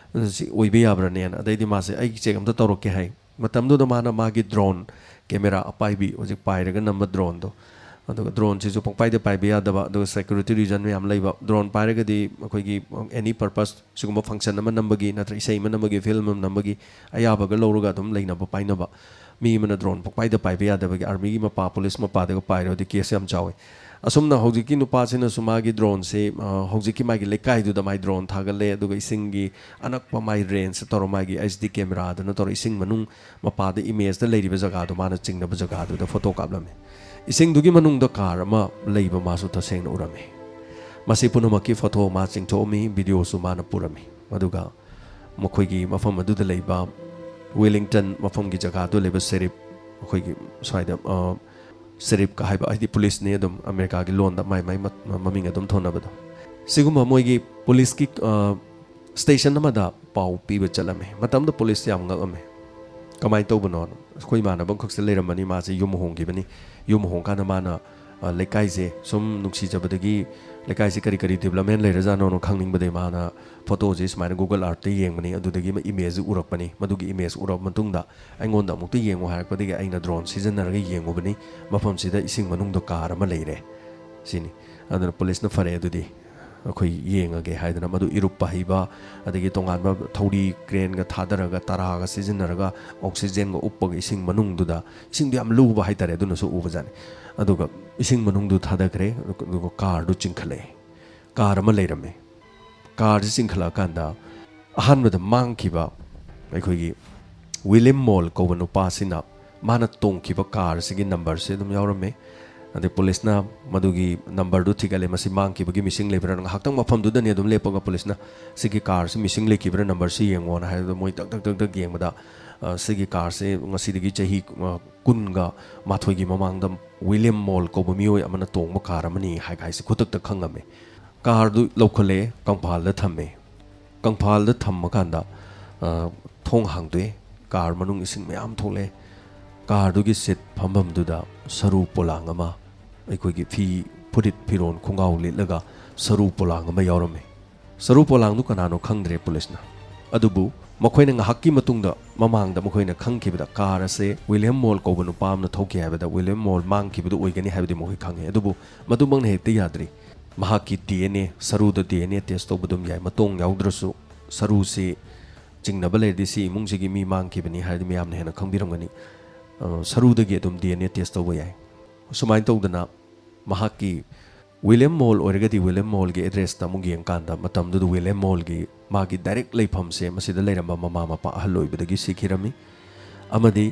ꯁꯤ ꯑꯣꯏꯕ ꯌꯥꯕ꯭ꯔꯥꯅꯦꯅ?" ꯑꯗꯩꯗꯤ ꯃꯥꯁꯦ, "ꯑꯩ check ꯑꯝꯇ ꯇꯧꯔꯛꯀꯦ" ꯍꯥꯏ꯫ ꯃꯇꯝꯗꯨꯗ ꯃꯥꯅ ꯃꯥꯒꯤ drone camera ꯑꯄꯥꯏꯕꯤ, ꯍꯧꯖꯤꯛ ꯄꯥꯏꯔꯒ ꯅꯝꯕ droneꯗꯣ, ꯑꯗꯨꯒ droneꯁꯤꯁꯨ ꯄꯪꯄꯥꯏꯗ ꯄꯥꯏꯕ ꯌꯥꯗꯕ, ꯑꯗꯨꯒ security reason ꯃꯌꯥꯝ ꯂꯩꯕ꯫ Drone ꯄꯥꯏꯔꯒꯗꯤ ꯑꯩꯈꯣꯏꯒꯤ any purpose, ꯁꯤꯒꯨꯝꯕ function ꯑꯃ ꯅꯝꯕꯒꯤ, ꯅꯠꯇ꯭ꯔ ꯏꯁꯩ ꯑꯃ ꯅꯝꯕꯒꯤ, film ꯑꯃ ꯅꯝꯕꯒꯤ ꯑꯌꯥꯕꯒ ꯂꯧꯔꯒ ꯑꯗꯨꯝ ꯂꯩꯅꯕ, ꯄꯥꯏꯅꯕ꯫ ꯃꯤ ꯑꯃꯅ drone ꯄꯪꯄꯥꯏꯗ ꯄꯥꯏꯕ ꯌꯥꯗꯕꯒꯤ armyꯒꯤ ꯃꯄꯥ, police ꯃꯄꯥꯗꯒ ꯄꯥꯏꯔꯨꯔꯗꯤ case ꯌꯥꯝ ꯆꯥꯎꯋꯤ꯫ ꯑꯁꯨꯝꯅ ꯍꯧꯖꯤꯛꯀꯤ ꯅꯨꯄꯥꯁꯤꯅꯁꯨ ꯃꯥꯒꯤ droneꯁꯦ, ꯑ, ꯍꯧꯖꯤꯛꯀꯤ ꯃꯥꯒꯤ ꯂꯩꯀꯥꯏꯗꯨꯗ ꯃꯥꯏ drone ꯊꯥꯒꯠꯂꯦ, ꯑꯗꯨꯒ ꯏꯁꯤꯡꯒꯤ ꯑꯅꯛꯄ ꯃꯥꯏ rangeꯇ ꯇꯧꯔ, ꯃꯥꯒꯤ HD cameraꯗꯨꯅ ꯇꯧꯔ ꯏꯁꯤꯡ ꯃꯅꯨꯡ ꯃꯄꯥꯗ imageꯇ ꯂꯩꯔꯤꯕ ꯖꯒꯥꯗꯣ, ꯃꯥꯅ ꯆꯤꯡꯅꯕ ꯖꯒꯥꯗꯨꯗ photo ꯀꯥꯞꯂꯝꯃꯤ꯫ ꯏꯁꯤꯡꯗꯨꯒꯤ ꯃꯅꯨꯡꯗ car ꯑꯃ ꯂꯩꯕ ꯃꯥꯁꯨ ꯇꯁꯦꯡꯅ ꯎꯔꯝꯃꯤ꯫ ꯃꯁꯤ ꯄꯨꯝꯅꯃꯛꯀꯤ photo ꯃꯥ ꯆꯤꯡꯊꯣꯛꯑꯝꯃꯤ, videoꯁꯨ ꯃꯥꯅ ꯄꯨꯔꯝꯃꯤ꯫ ꯑꯗꯨꯒ ꯃꯈꯣꯏꯒꯤ ꯃꯐꯝ ꯑꯗꯨꯗ ꯂꯩꯕ, Wellington ꯃꯐꯝꯒꯤ ꯖꯒꯥꯗꯨ ꯂꯩꯕ sheriff, ꯑꯩꯈꯣꯏꯒꯤ ꯁ꯭ꯋꯥꯏꯗ, ꯑ, sheriffꯀ ꯍꯥꯏꯕ, ꯍꯥꯏꯗꯤ policeꯅꯤ, ꯑꯗꯨꯝ ꯑꯃꯦꯔꯤꯀꯥꯒꯤ ꯂꯣꯟꯗ ꯃꯥꯏ ꯃꯥꯏ ꯃ-, ꯃꯃꯤꯡ ꯑꯗꯨꯝ ꯊꯣꯟꯅꯕꯗꯣ, ꯁꯤꯒꯨꯝꯕ ꯃꯣꯏꯒꯤ policeꯀꯤ, ꯑ, station ꯑꯃꯗ ꯄꯥꯎ ꯄꯤꯕ ꯆꯠꯂꯝꯃꯤ꯫ ꯃꯇꯝꯗ police ꯌꯥꯝ ꯉꯛꯑꯝꯃꯤ꯫ "ꯀꯃꯥꯏꯅ ꯇꯧꯕꯅꯣ?" "ꯑꯩꯈꯣꯏ ꯏꯃꯥꯟꯅꯕ ꯑꯃꯈꯛꯁꯦ ꯂꯩꯔꯝꯕꯅꯤ, ꯃꯥꯁꯦ ꯌꯨꯝ ꯍꯣꯡꯈꯤꯕꯅꯤ꯫ ꯌꯨꯝ ꯍꯣꯡꯀꯥꯟꯗ ꯃꯥꯅ, ꯑ, ꯂꯩꯀꯥꯏꯁꯦ ꯁꯨꯝ ꯅꯨꯡꯁꯤꯖꯕꯗꯒꯤ, ꯂꯩꯀꯥꯏꯁꯦ ꯀꯔꯤ ꯀꯔꯤ development ꯂꯩꯔꯖꯥꯠꯅꯣꯅ ꯈꯪꯅꯤꯡꯕꯗꯒꯤ ꯃꯥꯅ photoꯁꯦ ꯁꯨꯃꯥꯏꯅ Google Earthꯇ ꯌꯦꯡꯕꯅꯤ, ꯑꯗꯨꯗꯒꯤ ꯑꯃ imageꯁꯦ ꯎꯔꯛꯄꯅꯤ꯫ ꯃꯗꯨꯒꯤ image ꯎꯔꯕ ꯃꯇꯨꯡꯗ ꯑꯩꯉꯣꯟꯗ ꯑꯃꯨꯛꯇ ꯌꯦꯡꯉꯨ ꯍꯥꯏꯔꯛꯄꯗꯒꯤ ꯑꯩꯅ drone ꯁꯤꯖꯤꯟꯅꯔꯒ ꯌꯦꯡꯉꯨꯕꯅꯤ꯫ ꯃꯐꯝꯁꯤꯗ ꯏꯁꯤꯡ ꯃꯅꯨꯡꯗ car ꯑꯃ ꯂꯩꯔꯦ" ꯁꯤꯅꯤ꯫ ꯑꯗꯨꯅ policeꯅ "ꯐꯔꯦ, ꯑꯗꯨꯗꯤ ꯑꯩꯈꯣꯏ ꯌꯦꯡꯉꯒꯦ" ꯍꯥꯏꯗꯅ ꯃꯗꯨ ꯏꯔꯨꯞꯄ ꯍꯩꯕ, ꯑꯗꯒꯤ ꯇꯣꯉꯥꯟꯕ ꯊꯧꯔꯤ, craneꯒ ꯊꯥꯗꯔꯒ, ꯇꯔꯥꯒ ꯁꯤꯖꯤꯟꯅꯔꯒ, oxygenꯒ ꯎꯞꯄꯒ ꯏꯁꯤꯡ ꯃꯅꯨꯡꯗꯨꯗ, ꯏꯁꯤꯡꯗꯣ ꯌꯥꯝ ꯂꯨꯕ ꯍꯥꯏꯇꯥꯔꯦ, ꯑꯗꯨꯅꯁꯨ ꯎꯕꯖꯥꯠꯅꯤ꯫ ꯑꯗꯨꯒ ꯏꯁꯤꯡ ꯃꯅꯨꯡꯗꯨ ꯊꯥꯗꯈ꯭ꯔꯦ, ꯑꯗꯨꯒ carꯗꯨ ꯆꯤꯡꯈꯠꯂꯛꯑꯦ꯫ Car ꯑꯃ ꯂꯩꯔꯝꯃꯦ꯫ Carꯁꯤ ꯆꯤꯡꯈꯠꯂꯛꯑꯀꯥꯟꯗ ꯑꯍꯥꯟꯕꯗ ꯃꯥꯡꯈꯤꯕ ꯑꯩꯈꯣꯏꯒꯤ ꯋꯤꯂꯤꯌꯝ ꯃꯣꯜ ꯀꯧꯕ ꯅꯨꯄꯥꯁꯤꯅ ꯃꯥꯅ ꯇꯣꯡꯈꯤꯕ carꯁꯤꯒꯤ numberꯁꯦ ꯑꯗꯨꯝ ꯌꯥꯎꯔꯝꯃꯦ꯫ ꯑꯗꯩ policeꯅ ꯃꯗꯨꯒꯤ numberꯗꯨ ꯊꯤꯒꯠꯂꯦ, "ꯃꯁꯤ ꯃꯥꯡꯈꯤꯕꯒꯤ ꯃꯤꯁꯤꯡ ꯂꯩꯕ꯭ꯔꯥ?" ꯉꯥꯏꯍꯥꯛꯇꯪ ꯃꯐꯝꯗꯨꯗꯅꯤ ꯑꯗꯨꯝ ꯂꯦꯞꯄꯒ policeꯅ, "ꯁꯤꯒꯤ carꯁꯤ ꯃꯤꯁꯤꯡ ꯂꯩꯈꯤꯕ꯭ꯔꯥ, numberꯁꯤ ꯌꯦꯡꯉꯣꯅ" ꯍꯥꯏꯕꯗ ꯃꯣꯏ ꯇꯛ ꯇꯛ ꯇꯛ ꯇꯛ ꯌꯦꯡꯕꯗ, "ꯑ, ꯁꯤꯒꯤ ꯀꯥꯔꯁꯦ ꯉꯁꯤꯗꯒꯤ ꯆꯍꯤ, ꯑ, ꯀꯨꯟꯒ ꯃꯥꯊꯣꯏꯒꯤ ꯃꯃꯥꯡꯗ ꯋꯤꯂꯤꯌꯝ ꯃꯣꯜ ꯀꯧꯕ ꯃꯤꯑꯣꯏ ꯑꯃꯅ ꯇꯣꯡꯕ ꯀꯥꯔ ꯑꯃꯅꯤ" ꯍꯥꯏ ꯍꯥꯏꯁꯦ ꯈꯨꯗꯛꯇ ꯈꯪꯉꯝꯃꯦ꯫ ꯀꯥꯔꯗꯨ ꯂꯧꯈꯠꯂꯦ, ꯀꯪꯐꯥꯜꯗ ꯊꯝꯃꯦ꯫ ꯀꯪꯐꯥꯜꯗ ꯊꯝꯃꯀꯥꯟꯗ, ꯑ, ꯊꯣꯡ ꯍꯥꯡꯗꯣꯛꯑꯦ꯫ ꯀꯥꯔ ꯃꯅꯨꯡ ꯏꯁꯤꯡ ꯃꯌꯥꯝ ꯊꯣꯛꯂꯛꯑꯦ꯫ ꯀꯥꯔꯗꯨꯒꯤ ꯁꯤꯠ ꯐꯝꯐꯝꯗꯨꯗ ꯁꯔꯨ ꯄꯣꯂꯥꯡ ꯑꯃ, ꯑꯩꯈꯣꯏꯒꯤ ꯐꯤ, ꯐꯨꯔꯤꯠ, ꯐꯤꯔꯣꯟ, ꯈꯣꯡꯒ꯭ꯔꯥꯎ ꯂꯤꯠꯂꯒ ꯁꯔꯨ ꯄꯣꯂꯥꯡ ꯑꯃ ꯌꯥꯎꯔꯝꯃꯤ꯫ ꯁꯔꯨ ꯄꯣꯂꯥꯡꯗꯨ ꯀꯅꯥꯅꯣ ꯈꯪꯗ꯭ꯔꯦ ꯄꯨꯂꯤꯁꯅ꯫ ꯑꯗꯨꯕꯨ ꯃꯈꯣꯏꯅ ꯉꯥꯏꯍꯥꯛꯀꯤ ꯃꯇꯨꯡꯗ, ꯃꯃꯥꯡꯗ ꯃꯈꯣꯏꯅ ꯈꯪꯈꯤꯕꯗ ꯀꯥꯔ ꯑꯁꯦ ꯋꯤꯂꯤꯌꯝ ꯃꯣꯜ ꯀꯧꯕ ꯅꯨꯄꯥ ꯑꯃꯅ ꯊꯧꯈꯤ ꯍꯥꯏꯕꯗ ꯋꯤꯂꯤꯌꯝ ꯃꯣꯜ ꯃꯥꯡꯈꯤꯕꯗꯨ ꯑꯣꯏꯒꯅꯤ ꯍꯥꯏꯕꯗꯤ ꯃꯈꯣꯏ ꯈꯪꯉꯤ꯫ ꯑꯗꯨꯕꯨ ꯃꯗꯨꯃꯛꯅ ꯍꯦꯛꯇ ꯌꯥꯗ꯭ꯔꯤ꯫ ꯃꯍꯥꯛꯀꯤ ꯗꯤ ꯑꯦꯟ ꯑꯦ, ꯁꯔꯨꯗ ꯗꯤ ꯑꯦꯟ ꯑꯦ ꯇꯦꯁ ꯇꯧꯕ ꯑꯗꯨꯝ ꯌꯥꯏ꯫ ꯃꯇꯣꯡ ꯌꯥꯎꯗ꯭ꯔꯁꯨ ꯁꯔꯨꯁꯤ ꯆꯤꯡꯅꯕ ꯂꯩꯔꯗꯤ ꯁꯤ ꯏꯃꯨꯡꯁꯤꯒꯤ ꯃꯤ ꯃꯥꯡꯈꯤꯕꯅꯤ ꯍꯥꯏꯔꯗꯤ ꯃꯌꯥꯝꯅ ꯍꯦꯟꯅ ꯈꯪꯕꯤꯔꯝꯒꯅꯤ꯫ ꯑ, ꯁꯔꯨꯗꯒꯤ ꯑꯗꯨꯝ ꯗꯤ ꯑꯦꯟ ꯑꯦ ꯇꯦꯁ ꯇꯧꯕ ꯌꯥꯏ꯫ ꯁꯨꯃꯥꯏꯅ ꯇꯧꯗꯅ ꯃꯍꯥꯛꯀꯤ ꯋꯤꯂꯤꯌꯝ ꯃꯣꯜ ꯑꯣꯏꯔꯒꯗꯤ ꯋꯤꯂꯤꯌꯝ ꯃꯣꯜꯒꯤ ꯑꯦꯗ꯭ꯔꯦꯁꯇ ꯑꯃꯨꯛ ꯌꯦꯡꯀꯥꯟꯗ ꯃꯇꯝꯗꯨꯗ ꯋꯤꯂꯤꯌꯝ ꯃꯣꯜꯒꯤ ꯃꯥꯒꯤ ꯗꯥꯏꯔꯦꯛ ꯂꯩꯐꯝꯁꯦ ꯃꯁꯤꯗ ꯂꯩꯔꯝꯕ ꯃꯃꯥ ꯃꯄꯥ ꯑꯍꯜ ꯑꯣꯏꯕꯗꯒꯤ ꯁꯤꯈꯤꯔꯝꯃꯤ꯫ ꯑꯃꯗꯤ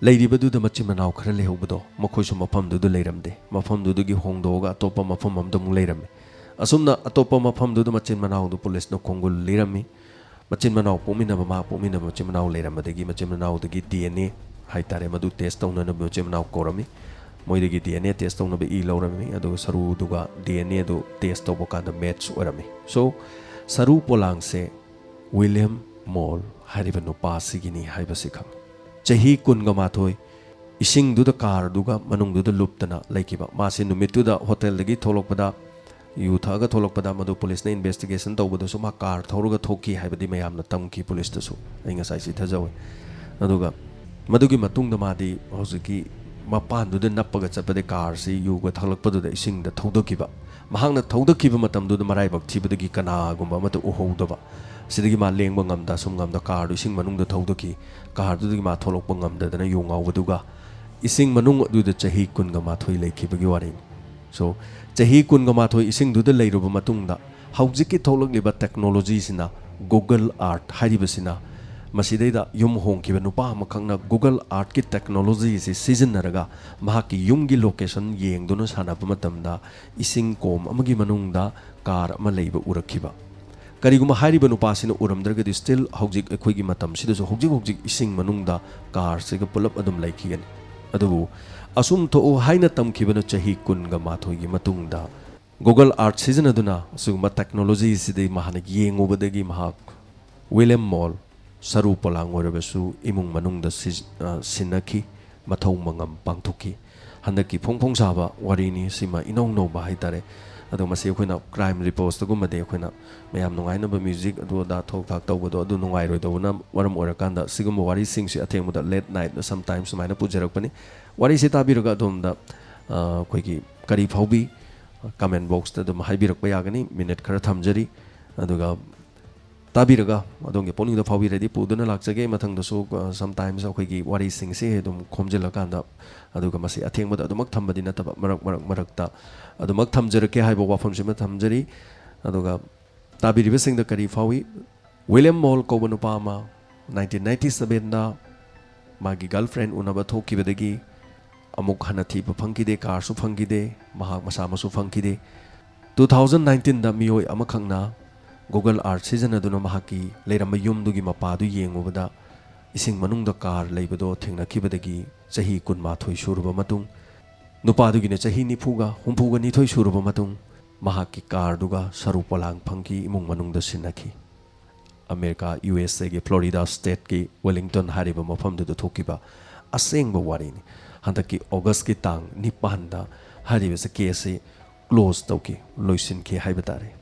ꯂꯩꯔꯤꯕꯗꯨꯗ ꯃꯆꯤꯟ ꯃꯅꯥꯎ ꯈꯔ ꯂꯩꯍꯧꯕꯗꯣ ꯃꯈꯣꯏꯁꯨ ꯃꯐꯝꯗꯨꯗ ꯂꯩꯔꯝꯗꯦ꯫ ꯃꯐꯝꯗꯨꯗꯒꯤ ꯍꯣꯡꯗꯣꯛꯑꯒ ꯑꯇꯣꯞꯄ ꯃꯐꯝ ꯑꯃꯗ ꯑꯃꯨꯛ ꯂꯩꯔꯝꯃꯤ꯫ ꯑꯁꯨꯝꯅ ꯑꯇꯣꯞꯄ ꯃꯐꯝꯗꯨꯗ ꯃꯆꯤꯟ ꯃꯅꯥꯎꯗꯨ ꯄꯨꯂꯤꯁꯅ ꯈꯣꯡꯒꯨꯜ ꯂꯤꯔꯝꯃꯤ꯫ ꯃꯆꯤꯟ ꯃꯅꯥꯎ ꯄꯣꯛꯃꯤꯟꯅꯕ, ꯃꯥ ꯄꯣꯛꯃꯤꯟꯅꯕ ꯃꯆꯤꯟ ꯃꯅꯥꯎ ꯂꯩꯔꯝꯕꯗꯒꯤ ꯃꯆꯤꯟ ꯃꯅꯥꯎꯗꯒꯤ ꯗꯤ ꯑꯦꯟ ꯑꯦ ꯍꯥꯏꯇꯥꯔꯦ, ꯃꯗꯨ ꯇꯦꯁ ꯇꯧꯅꯅꯕ ꯃꯆꯤꯟ ꯃꯅꯥꯎ ꯀꯧꯔꯝꯃꯤ꯫ ꯃꯣꯏꯗꯒꯤ ꯗꯤ ꯑꯦꯟ ꯑꯦ ꯇꯦꯁ ꯇꯧꯅꯕ ꯏ ꯂꯧꯔꯝꯃꯤ, ꯑꯗꯨꯒ ꯁꯔꯨꯗꯨꯒ ꯗꯤ ꯑꯦꯟ ꯑꯦꯗꯨ ꯇꯦꯁ ꯇꯧꯕ ꯀꯥꯟꯗ ꯃꯦꯠꯆ ꯑꯣꯏꯔꯝꯃꯤ꯫ ꯁꯣ, ꯁꯔꯨ ꯄꯣꯂꯥꯡꯁꯦ ꯋꯤꯂꯤꯌꯝ ꯃꯣꯜ ꯍꯥꯏꯔꯤꯕ ꯅꯨꯄꯥ ꯑꯁꯤꯒꯤꯅꯤ ꯍꯥꯏꯕꯁꯤ ꯈꯪꯉꯤ꯫ ꯆꯍꯤ ꯀꯨꯟꯒ ꯃꯥꯊꯣꯏ ꯏꯁꯤꯡꯗꯨꯗ, ꯀꯥꯔꯗꯨꯒ ꯃꯅꯨꯡꯗꯨꯗ ꯂꯨꯞꯇꯅ ꯂꯩꯈꯤꯕ꯫ ꯃꯥꯁꯤ ꯅꯨꯃꯤꯠꯇꯨꯗ ꯍꯣꯇꯦꯜꯗꯒꯤ ꯊꯣꯛꯂꯛꯄꯗ, ꯌꯨ ꯊꯛꯑꯒ ꯊꯣꯛꯂꯛꯄꯗ ꯃꯗꯨ ꯄꯨꯂꯤꯁꯅ ꯏꯟꯚꯦꯁꯇꯤꯒꯦꯁꯟ ꯇꯧꯕꯗꯁꯨ ꯃꯥ ꯀꯥꯔ ꯊꯧꯔꯒ ꯊꯣꯛꯈꯤ ꯍꯥꯏꯕꯗꯤ ꯃꯌꯥꯝꯅ ꯇꯝꯈꯤ ꯄꯨꯂꯤꯁꯇꯁꯨ꯫ ꯑꯩ ꯉꯁꯥꯏ ꯆꯤꯊꯖꯍꯧꯋꯤ꯫ ꯑꯗꯨꯒ ꯃꯗꯨꯒꯤ ꯃꯇꯨꯡꯗ ꯃꯥꯗꯤ ꯍꯧꯖꯤꯛꯀꯤ ꯃꯄꯥꯟꯗꯨꯗ ꯅꯞꯄꯒ ꯆꯠꯄꯗ ꯀꯥꯔꯁꯤ ꯌꯨꯒ ꯊꯛꯂꯛꯄꯗꯨꯗ ꯏꯁꯤꯡꯗ ꯊꯧꯗꯈꯤꯕ꯫ ꯃꯍꯥꯛꯅ ꯊꯧꯗꯈꯤꯕ ꯃꯇꯝꯗꯨꯗ ꯃꯔꯥꯏꯕꯛ ꯊꯤꯕꯗꯒꯤ ꯀꯅꯥꯒꯨꯝꯕ ꯑꯃꯠꯇ ꯎꯍꯧꯗꯕ꯫ ꯁꯤꯗꯒꯤ ꯃꯥ ꯂꯦꯡꯕ ꯉꯝꯗ, ꯁꯨꯝ ꯉꯝꯗ ꯀꯥꯔꯗꯨ ꯏꯁꯤꯡ ꯃꯅꯨꯡꯗ ꯊꯧꯗꯈꯤ꯫ ꯀꯥꯔꯗꯨꯗꯒꯤ ꯃꯥ ꯊꯣꯛꯂꯛꯄ ꯉꯝꯗꯗꯅ ꯌꯨ ꯉꯥꯎꯕꯗꯨꯒ ꯏꯁꯤꯡ ꯃꯅꯨꯡ ꯑꯗꯨꯗ ꯆꯍꯤ ꯀꯨꯟꯒ ꯃꯥꯊꯣꯏ ꯂꯩꯈꯤꯕꯒꯤ ꯋꯥꯔꯤꯅꯤ꯫ ꯁꯣ, ꯆꯍꯤ ꯀꯨꯟꯒ ꯃꯥꯊꯣꯏ ꯏꯁꯤꯡꯗꯨꯗ ꯂꯩꯔꯨꯕ ꯃꯇꯨꯡꯗ ꯍꯧꯖꯤꯛꯀꯤ ꯊꯣꯛꯂꯛꯂꯤꯕ ꯇꯦꯛꯅꯣꯂꯣꯖꯤꯁꯤꯅ, ꯒꯨꯒꯜ ꯑꯥꯔꯠ ꯍꯥꯏꯔꯤꯕꯁꯤꯅ, ꯃꯁꯤꯗꯩꯗ ꯌꯨꯝ ꯍꯣꯡꯈꯤꯕ ꯅꯨꯄꯥ ꯑꯃꯈꯛꯅ ꯒꯨꯒꯜ ꯑꯥꯔꯠꯀꯤ ꯇꯦꯛꯅꯣꯂꯣꯖꯤ ꯑꯁꯤ ꯁꯤꯖꯤꯟꯅꯔꯒ ꯃꯍꯥꯛꯀꯤ ꯌꯨꯝꯒꯤ ꯂꯣꯀꯦꯁꯟ ꯌꯦꯡꯗꯨꯅ ꯁꯥꯟꯅꯕ ꯃꯇꯝꯗ ꯏꯁꯤꯡ ꯀꯣꯝ ꯑꯃꯒꯤ ꯃꯅꯨꯡꯗ ꯀꯥꯔ ꯑꯃ ꯂꯩꯕ ꯎꯔꯛꯈꯤꯕ꯫ ꯀꯔꯤꯒꯨꯝꯕ ꯍꯥꯏꯔꯤꯕ ꯅꯨꯄꯥꯁꯤꯅ ꯎꯔꯝꯗ꯭ꯔꯒꯗꯤ still ꯍꯧꯖꯤꯛ ꯑꯩꯈꯣꯏꯒꯤ ꯃꯇꯝꯁꯤꯗꯁꯨ ꯍꯧꯖꯤꯛ ꯍꯧꯖꯤꯛ ꯏꯁꯤꯡ ꯃꯅꯨꯡꯗ ꯀꯥꯔꯁꯤꯒ ꯄꯨꯂꯞ ꯑꯗꯨꯝ ꯂꯩꯈꯤꯒꯅꯤ꯫ ꯑꯗꯨꯕꯨ ꯑꯁꯨꯝ ꯊꯣꯛꯎ ꯍꯥꯏꯅ ꯇꯝꯈꯤꯕꯅ ꯆꯍꯤ ꯀꯨꯟꯒ ꯃꯥꯊꯣꯏꯒꯤ ꯃꯇꯨꯡꯗ Google Earth ꯁꯤꯖꯤꯟꯅꯗꯨꯅ ꯑꯁꯤꯒꯨꯝꯕ ꯇꯦꯛꯅꯣꯂꯣꯖꯤꯁꯤꯗꯤ ꯃꯍꯥꯛꯅ ꯌꯦꯡꯉꯨꯕꯗꯒꯤ ꯃꯍꯥꯛ ꯋꯤꯂꯤꯌꯝ ꯃꯣꯜ ꯁꯔꯨ ꯄꯣꯂꯥꯡ ꯑꯣꯏꯔꯕꯁꯨ ꯏꯃꯨꯡ ꯃꯅꯨꯡꯗ ꯁꯤꯖ-, ꯑ, ꯁꯤꯟꯅꯈꯤ, ꯃꯊꯧ ꯃꯉꯝ ꯄꯥꯡꯊꯣꯛꯈꯤ꯫ ꯍꯟꯗꯛꯀꯤ ꯐꯣꯡ ꯐꯣꯡ ꯁꯥꯕ ꯋꯥꯔꯤꯅꯤ, ꯁꯤꯃ ꯏꯅꯧ ꯅꯧꯕ ꯍꯥꯏꯇꯥꯔꯦ꯫ ꯑꯗꯣ ꯃꯁꯤ ꯑꯩꯈꯣꯏꯅ ꯀ꯭ꯔꯥꯏꯝ ꯔꯤꯄꯣꯔꯠꯁꯇꯒꯨꯝꯕꯗꯤ ꯑꯩꯈꯣꯏꯅ ꯃꯌꯥꯝ ꯅꯨꯡꯉꯥꯏꯅꯕ ꯃ꯭ꯌꯨꯖꯤꯛ ꯑꯗꯨ ꯑꯗꯥ ꯊꯣꯛ ꯊꯥꯛ ꯇꯧꯕꯗꯣ ꯑꯗꯨ ꯅꯨꯡꯉꯥꯏꯔꯣꯏꯗꯧꯕꯅ ꯃꯔꯝ ꯑꯣꯏꯔꯀꯥꯟꯗ ꯁꯤꯒꯨꯝꯕ ꯋꯥꯔꯤꯁꯤꯡꯁꯤ ꯑꯊꯦꯡꯕꯗ ꯂꯦꯠ ꯅꯥꯏꯠꯅ ꯁꯝꯇꯥꯏꯝ ꯁꯨꯃꯥꯏꯅ ꯄꯨꯖꯔꯛꯄꯅꯤ꯫ ꯋꯥꯔꯤꯁꯤ ꯇꯥꯕꯤꯔꯒ ꯑꯗꯣꯝꯗ, ꯑ, ꯑꯩꯈꯣꯏꯒꯤ ꯀꯔꯤ ꯐꯥꯎꯕꯤ, ꯀꯃꯦꯟ ꯕꯣꯛꯁꯇ ꯑꯗꯨꯝ ꯍꯥꯏꯕꯤꯔꯛꯄ ꯌꯥꯒꯅꯤ꯫ ꯃꯤꯅꯤꯠ ꯈꯔ ꯊꯝꯖꯔꯤ꯫ ꯑꯗꯨꯒ ꯇꯥꯕꯤꯔꯒ ꯑꯗꯣꯝꯒꯤ ꯄꯨꯛꯅꯤꯡꯗ ꯐꯥꯎꯕꯤꯔꯗꯤ ꯄꯨꯗꯨꯅ ꯂꯥꯛꯆꯒꯦ꯫ ꯃꯊꯪꯗꯁꯨ, ꯑ, ꯁꯝꯇꯥꯏꯝꯁ ꯑꯩꯈꯣꯏꯒꯤ ꯋꯥꯔꯤꯁꯤꯡꯁꯦ ꯑꯗꯨꯝ ꯈꯣꯝꯖꯤꯜꯂꯀꯥꯟꯗ, ꯑꯗꯨꯒ ꯃꯁꯤ ꯑꯊꯦꯡꯕꯗ ꯑꯗꯨꯃꯛ ꯊꯝꯕꯗꯤ ꯅꯠꯇꯕ, ꯃꯔꯛ, ꯃꯔꯛ, ꯃꯔꯛꯇ ꯑꯗꯨꯃꯛ ꯊꯝꯖꯔꯛꯀꯦ ꯍꯥꯏꯕ ꯋꯥꯐꯝꯁꯤꯃ ꯊꯝꯖꯔꯤ꯫ ꯑꯗꯨꯒ ꯇꯥꯕꯤꯔꯤꯕꯁꯤꯡꯗ ꯀꯔꯤ ꯐꯥꯎꯏ? ꯋꯤꯂꯤꯌꯝ ꯃꯣꯜ ꯀꯧꯕ ꯅꯨꯄꯥ ꯑꯃ ꯅꯥꯏꯟꯇꯤꯟ ꯅꯥꯏꯟꯇꯤ ꯁꯕꯦꯟꯗ ꯃꯥꯒꯤ ꯒꯔꯜꯐ꯭ꯔꯦꯟ ꯎꯅꯕ ꯊꯣꯛꯈꯤꯕꯗꯒꯤ ꯑꯃꯨꯛ ꯍꯟꯅ ꯊꯤꯕ ꯐꯪꯈꯤꯗꯦ, ꯀꯥꯔꯁꯨ ꯐꯪꯈꯤꯗꯦ, ꯃꯍꯥꯛ ꯃꯁꯥꯃꯛꯁꯨ ꯐꯪꯈꯤꯗꯦ꯫ ꯇꯨ ꯊꯥꯎꯖꯟ ꯅꯥꯏꯟꯇꯤꯟꯗ ꯃꯤꯑꯣꯏ ꯑꯃꯈꯛꯅ Google Earth ꯁꯤꯖꯤꯟꯅꯗꯨꯅ ꯃꯍꯥꯛꯀꯤ ꯂꯩꯔꯝꯕ ꯌꯨꯝꯗꯨꯒꯤ ꯃꯄꯥꯗꯨ ꯌꯦꯡꯉꯨꯕꯗ ꯏꯁꯤꯡ ꯃꯅꯨꯡꯗ ꯀꯥꯔ ꯂꯩꯕꯗꯣ ꯊꯦꯡꯅꯈꯤꯕꯗꯒꯤ ꯆꯍꯤ ꯀꯨꯟꯃꯥꯊꯣꯏ ꯁꯨꯔꯕ ꯃꯇꯨꯡ, ꯅꯨꯄꯥꯗꯨꯒꯤꯅ ꯆꯍꯤ ꯅꯤꯐꯨꯒ ꯍꯨꯝꯐꯨꯒ ꯅꯤꯊꯣꯏ ꯁꯨꯔꯕ ꯃꯇꯨꯡ, ꯃꯍꯥꯛꯀꯤ ꯀꯥꯔꯗꯨꯒ ꯁꯔꯨ ꯄꯣꯂꯥꯡ ꯐꯪꯈꯤ, ꯏꯃꯨꯡ ꯃꯅꯨꯡꯗ ꯁꯤꯟꯅꯈꯤ꯫ ꯑꯃꯦꯔꯤꯀꯥ, ꯌꯨ ꯑꯦꯁ ꯑꯦꯒꯤ ꯐ꯭ꯂꯣꯔꯤꯗꯥ ꯁ꯭ꯇꯦꯠꯀꯤ ꯋꯦꯂꯤꯡꯇꯟ ꯍꯥꯏꯔꯤꯕ ꯃꯐꯝꯗꯨꯗ ꯊꯣꯛꯈꯤꯕ ꯑꯁꯦꯡꯕ ꯋꯥꯔꯤꯅꯤ꯫ ꯍꯟꯗꯛꯀꯤ ꯑꯣꯒꯁꯀꯤ ꯇꯥꯡ ꯅꯤꯄꯥꯟꯗ ꯍꯥꯏꯔꯤꯕꯁꯤ ꯀꯦꯁꯁꯤ ꯀ꯭ꯂꯣꯖ ꯇꯧꯈꯤ, ꯂꯣꯏꯁꯤꯟꯈꯤ ꯍꯥꯏꯕ ꯇꯥꯔꯦ꯫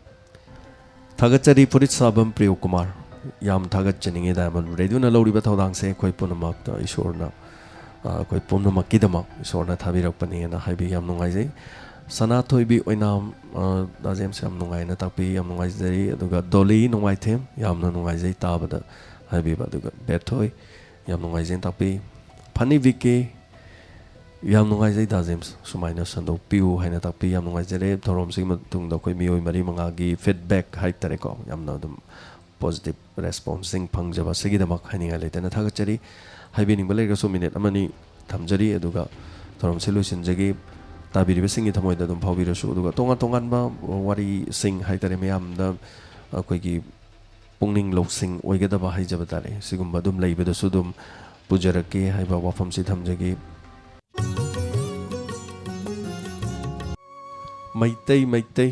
ꯊꯥꯒꯠꯆꯔꯤ ꯐꯨꯔꯤꯠ ꯁꯥꯕꯝ ꯄ꯭ꯔꯤꯌꯣ ꯀꯨꯃꯥꯔ꯫ ꯌꯥꯝ ꯊꯥꯒꯠꯆꯅꯤꯡꯉꯤ ꯗꯥꯏꯃꯟ ꯔꯦꯗꯤꯑꯣꯅ ꯂꯧꯔꯤꯕ ꯊꯧꯗꯥꯡꯁꯦ ꯑꯩꯈꯣꯏ ꯄꯨꯝꯅꯃꯛꯇ ꯏꯁꯣꯔꯅ, ꯑ, ꯑꯩꯈꯣꯏ ꯄꯨꯝꯅꯃꯛꯀꯤꯗꯃꯛ ꯏꯁꯣꯔꯅ ꯊꯥꯕꯤꯔꯛꯄꯅꯦꯅ ꯍꯥꯏꯕꯤ꯫ ꯌꯥꯝ ꯅꯨꯡꯉꯥꯏꯖꯩ꯫ ꯁꯅꯥꯊꯣꯏꯕꯤ ꯑꯣꯏꯅꯥꯝ, ꯑ, ꯗꯥ ꯖꯦꯝꯁ ꯌꯥꯝ ꯅꯨꯡꯉꯥꯏꯅ ꯇꯥꯛꯄꯤ, ꯌꯥꯝ ꯅꯨꯡꯉꯥꯏꯖꯔꯤ꯫ ꯑꯗꯨꯒ ꯗꯣꯂꯤ ꯅꯨꯡꯉꯥꯏꯊꯦꯝ, ꯌꯥꯝꯅ ꯅꯨꯡꯉꯥꯏꯖꯩ ꯇꯥꯕꯗ ꯍꯥꯏꯕꯤꯕ꯫ ꯑꯗꯨꯒ ꯕꯦꯊꯣꯏ, ꯌꯥꯝ ꯅꯨꯡꯉꯥꯏꯖꯩ ꯇꯥꯛꯄꯤ꯫ ꯐꯅꯤ ꯚꯤ ꯀꯦ, ꯌꯥꯝ ꯅꯨꯡꯉꯥꯏꯖꯩ ꯗꯥ ꯖꯦꯝꯁ, ꯁꯨꯃꯥꯏꯅ ꯁꯟꯗꯣꯛꯄꯤꯌꯨ ꯍꯥꯏꯅ ꯇꯥꯛꯄꯤ꯫ ꯌꯥꯝ ꯅꯨꯡꯉꯥꯏꯖꯔꯦ꯫ ꯊꯧꯔꯝꯁꯤꯒꯤ ꯃꯇꯨꯡꯗ ꯑꯩꯈꯣꯏ ꯃꯤꯑꯣꯏ ꯃꯔꯤ ꯃꯉꯥꯒꯤ ꯐꯤꯗꯕꯦꯛ ꯍꯥꯏꯇꯥꯔꯦꯀꯣ, ꯌꯥꯝꯅ ꯑꯗꯨꯝ ꯄꯣꯖꯤꯇꯤꯚ ꯔꯦꯁꯄꯣꯟꯁꯁꯤꯡ ꯐꯪꯖꯕ ꯑꯁꯤꯒꯤꯗꯃꯛ ꯍꯥꯏꯅꯤꯡꯉꯥꯏ ꯂꯩꯇꯅ ꯊꯥꯒꯠꯆꯔꯤ꯫ ꯍꯥꯏꯕꯤꯅꯤꯡꯕ ꯂꯩꯔꯒꯁꯨ ꯃꯤꯅꯤꯠ ꯑꯃꯅꯤ ꯊꯝꯖꯔꯤ, ꯑꯗꯨꯒ ꯊꯧꯔꯝꯁꯤ ꯂꯣꯏꯁꯤꯟꯖꯒꯦ꯫ ꯇꯥꯕꯤꯔꯤꯕꯁꯤꯡꯒꯤ ꯊꯃꯣꯏꯗ ꯑꯗꯨꯝ ꯐꯥꯎꯕꯤꯔꯁꯨ, ꯑꯗꯨꯒ ꯇꯣꯉꯥꯟ ꯇꯣꯉꯥꯟꯕ ꯋꯥꯔꯤꯁꯤꯡ ꯍꯥꯏꯇꯥꯔꯦ, ꯃꯌꯥꯝꯗ ꯑꯩꯈꯣꯏꯒꯤ ꯄꯨꯛꯅꯤꯡ ꯂꯧꯁꯤꯡ ꯑꯣꯏꯒꯗꯕ ꯍꯥꯏꯖꯕ ꯇꯥꯔꯦ, ꯁꯤꯒꯨꯝꯕ ꯑꯗꯨꯝ ꯂꯩꯕꯗꯁꯨ ꯑꯗꯨꯝ ꯄꯨꯖꯔꯛꯀꯦ ꯍꯥꯏꯕ ꯋꯥꯐꯝꯁꯤ ꯊꯝꯖꯒꯦ꯫ ꯃꯩꯇꯩ ꯃꯩꯇꯩ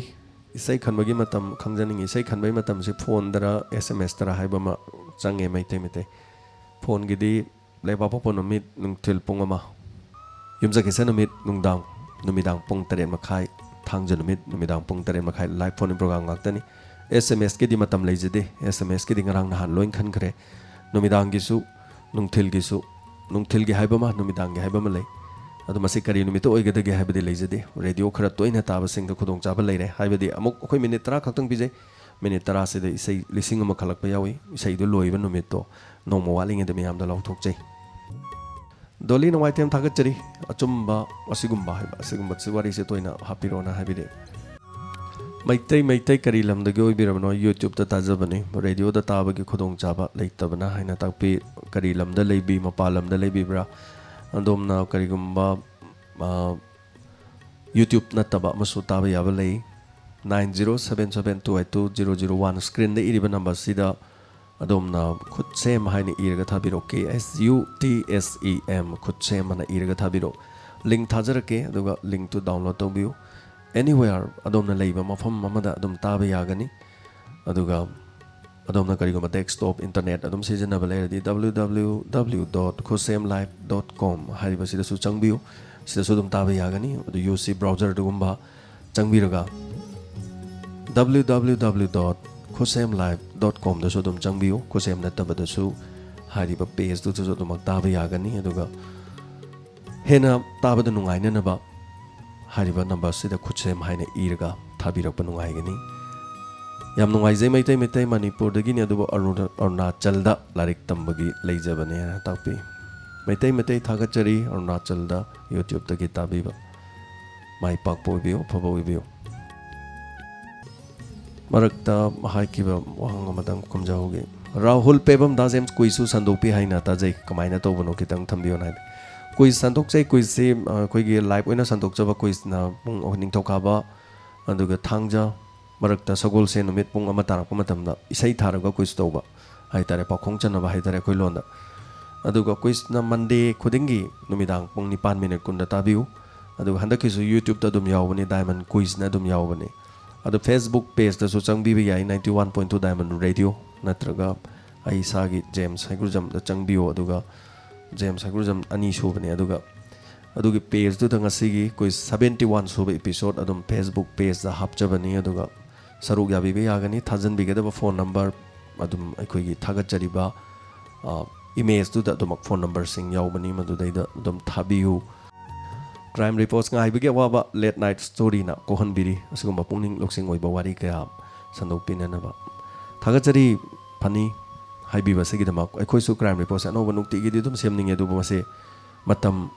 ꯏꯁꯩ ꯈꯟꯕꯒꯤ ꯃꯇꯝ ꯈꯪꯖꯅꯤꯡꯉꯤ꯫ ꯏꯁꯩ ꯈꯟꯕꯒꯤ ꯃꯇꯝꯁꯤ ꯐꯣꯟꯗꯔ ꯑꯦꯁ ꯑꯦꯝ ꯑꯦꯁꯇꯔ ꯍꯥꯏꯕ ꯑꯃ ꯆꯪꯉꯦ꯫ ꯃꯩꯇꯩ ꯃꯩꯇꯩ ꯐꯣꯟꯒꯤꯗꯤ ꯂꯩꯕꯥꯛꯄꯣꯛꯄ ꯅꯨꯃꯤꯠ ꯅꯨꯡꯊꯤꯜ ꯄꯨꯡ ꯑꯃ, ꯌꯨꯝꯖꯀꯩꯁ ꯅꯨꯃꯤꯠ ꯅꯨꯡꯗꯥꯡ, ꯅꯨꯃꯤꯗꯥꯡ ꯄꯨꯡ ꯇꯔꯦꯠ ꯃꯈꯥꯏ, ꯊꯥꯡꯖ ꯅꯨꯃꯤꯠ ꯅꯨꯃꯤꯗꯥꯡ ꯄꯨꯡ ꯇꯔꯦꯠ ꯃꯈꯥꯏ live phone in program ꯉꯥꯛꯇꯅꯤ꯫ ꯑꯦꯁ ꯑꯦꯝ ꯑꯦꯁꯀꯤꯗꯤ ꯃꯇꯝ ꯂꯩꯖꯗꯦ꯫ ꯑꯦꯁ ꯑꯦꯝ ꯑꯦꯁꯀꯤꯗꯤ ꯉꯔꯥꯡ ꯅꯍꯥꯟ ꯂꯣꯏ ꯈꯟꯈ꯭ꯔꯦ꯫ ꯅꯨꯃꯤꯗꯥꯡꯒꯤꯁꯨ, ꯅꯨꯡꯊꯤꯜꯒꯤꯁꯨ, ꯅꯨꯡꯊꯤꯜꯒꯤ ꯍꯥꯏꯕ ꯑꯃ, ꯅꯨꯃꯤꯗꯥꯡꯒꯤ ꯍꯥꯏꯕ ꯑꯃ ꯂꯩ꯫ ꯑꯗꯣ ꯃꯁꯤ ꯀꯔꯤ ꯅꯨꯃꯤꯠꯇ ꯑꯣꯏꯒꯗꯒꯦ ꯍꯥꯏꯕꯗꯤ ꯂꯩꯖꯗꯦ꯫ ꯔꯦꯗꯤꯑꯣ ꯈꯔ ꯇꯣꯏꯅ ꯇꯥꯕꯁꯤꯡꯗ ꯈꯨꯗꯣꯡꯆꯥꯕ ꯂꯩꯔꯦ꯫ ꯍꯥꯏꯕꯗꯤ ꯑꯃꯨꯛ ꯑꯩꯈꯣꯏ ꯃꯤꯅꯤꯠ ꯇꯔꯥ ꯈꯛꯇꯪ ꯄꯤꯖꯩ꯫ ꯃꯤꯅꯤꯠ ꯇꯔꯥꯁꯤꯗ ꯏꯁꯩ ꯂꯤꯁꯤꯡ ꯑꯃ ꯈꯜꯂꯛꯄ ꯌꯥꯎꯏ꯫ ꯏꯁꯩꯗꯨ ꯂꯣꯏꯕ ꯅꯨꯃꯤꯠꯇꯣ ꯅꯣꯡꯃ ꯋꯥꯠꯂꯤꯉꯩꯗ ꯃꯤꯌꯥꯝꯗ ꯂꯥꯎꯊꯣꯛꯆꯩ꯫ ꯗꯣꯂꯤ ꯅꯨꯡꯉꯥꯏꯇꯦꯝ ꯊꯥꯒꯠꯆꯔꯤ꯫ ꯑꯆꯨꯝꯕ ꯑꯁꯤꯒꯨꯝꯕ ꯍꯥꯏꯕ, ꯑꯁꯤꯒꯨꯝꯕ ꯋꯥꯔꯤꯁꯦ ꯇꯣꯏꯅ ꯍꯥꯞꯄꯤꯔꯣꯅ ꯍꯥꯏꯕꯤꯔꯛꯑꯦ꯫ ꯃꯩꯇꯩ, ꯃꯩꯇꯩ ꯀꯔꯤ ꯂꯝꯗꯒꯤ ꯑꯣꯏꯕꯤꯔꯕꯅꯣ? YouTubeꯇ ꯇꯥꯖꯕꯅꯤ, ꯔꯦꯗꯤꯑꯣꯗ ꯇꯥꯕꯒꯤ ꯈꯨꯗꯣꯡꯆꯥꯕ ꯂꯩꯇꯕꯅ ꯍꯥꯏꯅ ꯇꯥꯛꯄꯤ꯫ ꯀꯔꯤ ꯂꯝꯗ ꯂꯩꯕꯤ? ꯃꯄꯥꯟ ꯂꯝꯗ ꯂꯩꯕꯤꯕ꯭ꯔꯥ? ꯑꯗꯣꯝꯅ ꯀꯔꯤꯒꯨꯝꯕ, ꯑ, YouTube ꯅꯠꯇꯕ ꯑꯃꯁꯨ ꯇꯥꯕ ꯌꯥꯕ ꯂꯩ꯫ Nine zero seven seven two eight two zero zero one, screenꯗ ꯏꯔꯤꯕ numberꯁꯤꯗ ꯑꯗꯣꯝꯅ ꯈꯨꯠꯁꯦꯝ ꯍꯥꯏꯅ ꯏꯔꯒ ꯊꯥꯕꯤꯔꯛꯎ, K S U T S E M, ꯈꯨꯠꯁꯦꯝ ꯍꯥꯏꯅ ꯏꯔꯒ ꯊꯥꯕꯤꯔꯛꯎ꯫ Link ꯊꯥꯖꯔꯛꯀꯦ, ꯑꯗꯨꯒ linkꯇꯨ download ꯇꯧꯕꯤꯌꯨ꯫ Anywhere, ꯑꯗꯣꯝꯅ ꯂꯩꯕ ꯃꯐꯝ ꯑꯃꯗ ꯑꯗꯨꯝ ꯇꯥꯕ ꯌꯥꯒꯅꯤ꯫ ꯑꯗꯨꯒ ꯑꯗꯣꯝꯅ ꯀꯔꯤꯒꯨꯝꯕ desktop internet ꯑꯗꯨꯝ ꯁꯤꯖꯤꯟꯅꯕ ꯂꯩꯔꯗꯤ, W W W dot khusem live dot com ꯍꯥꯏꯔꯤꯕꯁꯤꯗꯁꯨ ꯆꯪꯕꯤꯌꯨ꯫ ꯁꯤꯗꯁꯨ ꯑꯗꯨꯝ ꯇꯥꯕ ꯌꯥꯒꯅꯤ꯫ ꯑꯗꯨ U C browserꯗꯨꯒꯨꯝꯕ ꯆꯪꯕꯤꯔꯒ W W W dot khusem live dot comꯗꯁꯨ ꯑꯗꯨꯝ ꯆꯪꯕꯤꯌꯨ꯫ ꯈꯨꯠꯁꯦꯝ ꯅꯠꯇꯕꯗꯁꯨ ꯍꯥꯏꯔꯤꯕ pageꯇꯨꯗꯁꯨ ꯑꯗꯨꯃꯛ ꯇꯥꯕ ꯌꯥꯒꯅꯤ꯫ ꯑꯗꯨꯒ ꯍꯦꯟꯅ ꯇꯥꯕꯗ ꯅꯨꯡꯉꯥꯏꯅꯅꯕ ꯍꯥꯏꯔꯤꯕ numberꯁꯤꯗ ꯈꯨꯠꯁꯦꯝ ꯍꯥꯏꯅ ꯏꯔꯒ ꯊꯥꯕꯤꯔꯛꯄ ꯅꯨꯡꯉꯥꯏꯒꯅꯤ꯫ ꯌꯥꯝ ꯅꯨꯡꯉꯥꯏꯖꯩ꯫ ꯃꯩꯇꯩ, ꯃꯩꯇꯩ ꯃꯅꯤꯄꯨꯔꯗꯒꯤꯅꯤ, ꯑꯗꯨꯕꯨ ꯑꯔꯨꯅ-, ꯑꯔꯨꯅꯥꯆꯜꯗ ꯂꯥꯏꯔꯤꯛ ꯇꯝꯕꯒꯤ ꯂꯩꯖꯕꯅꯦꯅ ꯇꯥꯛꯄꯤ꯫ ꯃꯩꯇꯩ, ꯃꯩꯇꯩ ꯊꯥꯒꯠꯆꯔꯤ ꯑꯔꯨꯅꯥꯆꯜꯗ YouTubeꯇꯒꯤ ꯇꯥꯕꯤꯕ꯫ ꯃꯥꯏ ꯄꯥꯛꯄ ꯑꯣꯏꯕꯤꯌꯨ, ꯑꯐꯕ ꯑꯣꯏꯕꯤꯌꯨ꯫ ꯃꯔꯛꯇ ꯍꯥꯏꯈꯤꯕ ꯋꯥꯍꯪ ꯑꯃꯇꯪ ꯈꯨꯝꯖꯍꯧꯒꯦ꯫ ꯔꯥꯍꯨꯜ ꯄꯦꯕꯝꯗꯥ ꯖꯦꯝꯁ, quiz ꯁꯨ ꯁꯟꯗꯣꯛꯄꯤ ꯍꯥꯏꯅ ꯇꯥꯖꯩ, ꯀꯃꯥꯏꯅ ꯇꯧꯕꯅꯣ ꯈꯤꯇꯪ ꯊꯝꯕꯤꯌꯣꯅ ꯍꯥꯏꯕꯤ꯫ Quiz ꯁꯟꯗꯣꯛꯆꯩ꯫ Quizꯁꯤ, ꯑ, ꯑꯩꯈꯣꯏꯒꯤ live ꯑꯣꯏꯅ ꯁꯟꯗꯣꯛꯆꯕ quizꯅ ꯄꯨꯡ ꯑꯍꯨꯝ, ꯅꯤꯡꯊꯧꯀꯥꯕ, ꯑꯗꯨꯒ ꯊꯥꯡꯖ, ꯃꯔꯛꯇ ꯁꯒꯣꯜꯁꯦꯟ ꯅꯨꯃꯤꯠ ꯄꯨꯡ ꯑꯃ ꯇꯥꯔꯛꯄ ꯃꯇꯝꯗ ꯏꯁꯩ ꯊꯥꯔꯒ ꯀꯨꯏꯁ ꯇꯧꯕ ꯍꯥꯏꯇꯥꯔꯦ, ꯄꯥꯎꯈꯣꯡ ꯆꯟꯅꯕ ꯍꯥꯏꯇꯥꯔꯦ ꯑꯩꯈꯣꯏ ꯂꯣꯟꯗ꯫ ꯑꯗꯨꯒ ꯀꯨꯏꯁꯅ ꯃꯟꯗꯦ ꯈꯨꯗꯤꯡꯒꯤ ꯅꯨꯃꯤꯗꯥꯡ ꯄꯨꯡ ꯅꯤꯄꯥꯟ ꯃꯤꯅꯤꯠ ꯀꯨꯟꯗ ꯇꯥꯕꯤꯌꯨ꯫ ꯑꯗꯨꯒ ꯍꯟꯗꯛꯀꯤꯁꯨ YouTube-ꯇ ꯑꯗꯨꯝ ꯌꯥꯎꯕꯅꯤ, Diamond Quiz-ꯅ ꯑꯗꯨꯝ ꯌꯥꯎꯕꯅꯤ꯫ ꯑꯗꯣ Facebook page-ꯇꯁꯨ ꯆꯪꯕꯤꯕ ꯌꯥꯏ, ninety one point two Diamond Radio, ꯅꯠꯇ꯭ꯔꯒ ꯑꯩ ꯏꯁꯥꯒꯤ ꯖꯦꯝꯁ ꯍꯩꯒ꯭ꯔꯨꯖꯝꯗ ꯆꯪꯕꯤꯌꯨ꯫ ꯑꯗꯨꯒ ꯖꯦꯝꯁ ꯍꯩꯒ꯭ꯔꯨꯖꯝ ꯑꯅꯤ ꯁꯨꯕꯅꯦ꯫ ꯑꯗꯨꯒ ꯑꯗꯨꯒꯤ page-ꯇꯨꯗ ꯉꯁꯤꯒꯤ quiz seventy one ꯁꯨꯕ episode ꯑꯗꯨꯝ Facebook page-ꯇ ꯍꯥꯞꯆꯕꯅꯤ꯫ ꯑꯗꯨꯒ ꯁꯔꯨꯛ ꯌꯥꯕꯤꯕ ꯌꯥꯒꯅꯤ꯫ ꯊꯥꯖꯟꯕꯤꯒꯗꯕ phone number ꯑꯗꯨꯝ ꯑꯩꯈꯣꯏꯒꯤ ꯊꯥꯒꯠꯆꯔꯤꯕ, ꯑ, image-ꯇꯨꯗ ꯑꯗꯨꯃꯛ phone number-ꯁꯤꯡ ꯌꯥꯎꯕꯅꯤ, ꯃꯗꯨꯗꯩꯗ ꯑꯗꯨꯝ ꯊꯥꯕꯤꯌꯨ꯫ Crime Reports ꯉꯥꯏꯕꯒꯤ ꯑꯋꯥꯕ, late night story-ꯅ ꯀꯣꯛꯍꯟꯕꯤꯔꯤ ꯑꯁꯤꯒꯨꯝꯕ ꯄꯨꯛꯅꯤꯡ ꯂꯧꯁꯤꯡ ꯑꯣꯏꯕ ꯋꯥꯔꯤ ꯀꯌꯥ ꯁꯟꯗꯣꯛꯄꯤꯅꯅꯕ꯫ ꯊꯥꯒꯠꯆꯔꯤ ꯐꯅꯤ ꯍꯥꯏꯕꯤꯕꯁꯤꯒꯤꯗꯃꯛ꯫ ꯑꯩꯈꯣꯏꯁꯨ Crime Reports ꯑꯅꯧꯕ ꯅꯨꯡꯇꯤꯒꯤꯗꯤ ꯑꯗꯨꯝ ꯁꯦꯝꯅꯤꯡꯉꯦ, ꯑꯗꯨꯕꯨ ꯃꯁꯤ ꯃꯇꯝ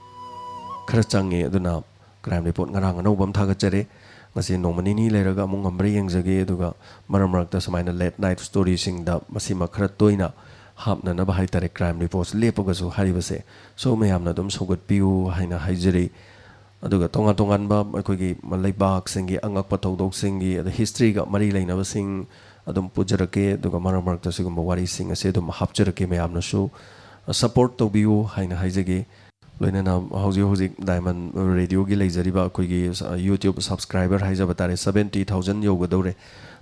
ꯈꯔ ꯆꯪꯉꯦ꯫ ꯑꯗꯨꯅ Crime Report ꯉꯔꯥꯡ ꯑꯅꯧꯕ ꯑꯃ ꯊꯥꯒꯠꯆꯔꯦ꯫ ꯉꯁꯤ ꯅꯣꯡꯃ ꯅꯤꯅꯤ ꯂꯩꯔꯒ ꯑꯃꯨꯛ ꯉꯝꯕ꯭ꯔꯥ ꯌꯦꯡꯖꯒꯦ꯫ ꯑꯗꯨꯒ ꯃꯔꯛ ꯃꯔꯛꯇ ꯁꯨꯃꯥꯏꯅ late night story-ꯁꯤꯡꯗ ꯃꯁꯤꯃ ꯈꯔ ꯇꯣꯏꯅ ꯍꯥꯞꯅꯅꯕ ꯍꯥꯏꯇꯥꯔꯦ, Crime Reports ꯂꯦꯞꯄꯒꯁꯨ ꯍꯥꯏꯔꯤꯕꯁꯦ꯫ So, ꯃꯌꯥꯝꯅ ꯑꯗꯨꯝ ꯁꯧꯒꯠꯄꯤꯌꯨ ꯍꯥꯏꯅ ꯍꯥꯏꯖꯔꯤ꯫ ꯑꯗꯨꯒ ꯇꯣꯉꯥꯟ ꯇꯣꯉꯥꯟꯕ ꯑꯩꯈꯣꯏꯒꯤ ꯂꯩꯕꯥꯛꯁꯤꯡꯒꯤ ꯑꯉꯛꯄ ꯊꯧꯗꯣꯛꯁꯤꯡꯒꯤ, ꯑꯗ history-ꯒ ꯃꯔꯤ ꯂꯩꯅꯕꯁꯤꯡ ꯑꯗꯨꯝ ꯄꯨꯖꯔꯛꯀꯦ꯫ ꯑꯗꯨꯒ ꯃꯔꯛ ꯃꯔꯛꯇ ꯁꯤꯒꯨꯝꯕ ꯋꯥꯔꯤꯁꯤꯡ ꯑꯁꯦ ꯑꯗꯨꯝ ꯍꯥꯞꯆꯔꯛꯀꯦ꯫ ꯃꯌꯥꯝꯅꯁꯨ support ꯇꯧꯕꯤꯌꯨ ꯍꯥꯏꯅ ꯍꯥꯏꯖꯒꯦ꯫ ꯂꯣꯏꯅꯅ ꯍꯧꯖꯤꯛ ꯍꯧꯖꯤꯛ Diamond Radio-ꯒꯤ ꯂꯩꯖꯔꯤꯕ ꯑꯩꯈꯣꯏꯒꯤ, ꯑ, YouTube subscriber ꯍꯥꯏꯖꯕ ꯇꯥꯔꯦ, seventy thousand ꯌꯧꯒꯗꯧꯔꯦ꯫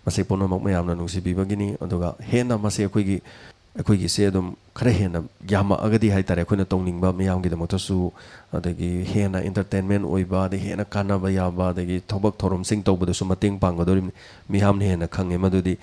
ꯃꯁꯤ ꯄꯨꯝꯅꯃꯛ ꯃꯌꯥꯝꯅ ꯅꯨꯡꯁꯤꯕꯤꯕꯒꯤꯅꯤ꯫ ꯑꯗꯨꯒ ꯍꯦꯟꯅ ꯃꯁꯤ ꯑꯩꯈꯣꯏꯒꯤ, ꯑꯩꯈꯣꯏꯒꯤꯁꯦ ꯑꯗꯨꯝ ꯈꯔ ꯍꯦꯟꯅ ꯌꯥꯝꯃꯛꯑꯒꯗꯤ ꯍꯥꯏꯇꯥꯔꯦ, ꯑꯩꯈꯣꯏꯅ ꯇꯧꯅꯤꯡꯕ ꯃꯤꯌꯥꯝꯒꯤꯗꯃꯛꯇꯁꯨ, ꯑꯗꯒꯤ ꯍꯦꯟꯅ entertainment ꯑꯣꯏꯕ, ꯑꯗꯒꯤ ꯍꯦꯟꯅ ꯀꯥꯟꯅꯕ ꯌꯥꯕ, ꯑꯗꯒꯤ ꯊꯕꯛ ꯊꯧꯔꯝꯁꯤꯡ ꯇꯧꯕꯗꯁꯨ ꯃꯇꯦꯡ ꯄꯥꯡꯒꯗꯧꯔꯤꯕꯅꯤ꯫ ꯃꯤꯌꯥꯝꯅ ꯍꯦꯟꯅ ꯈꯪꯉꯦ ꯃꯗꯨꯗꯤ,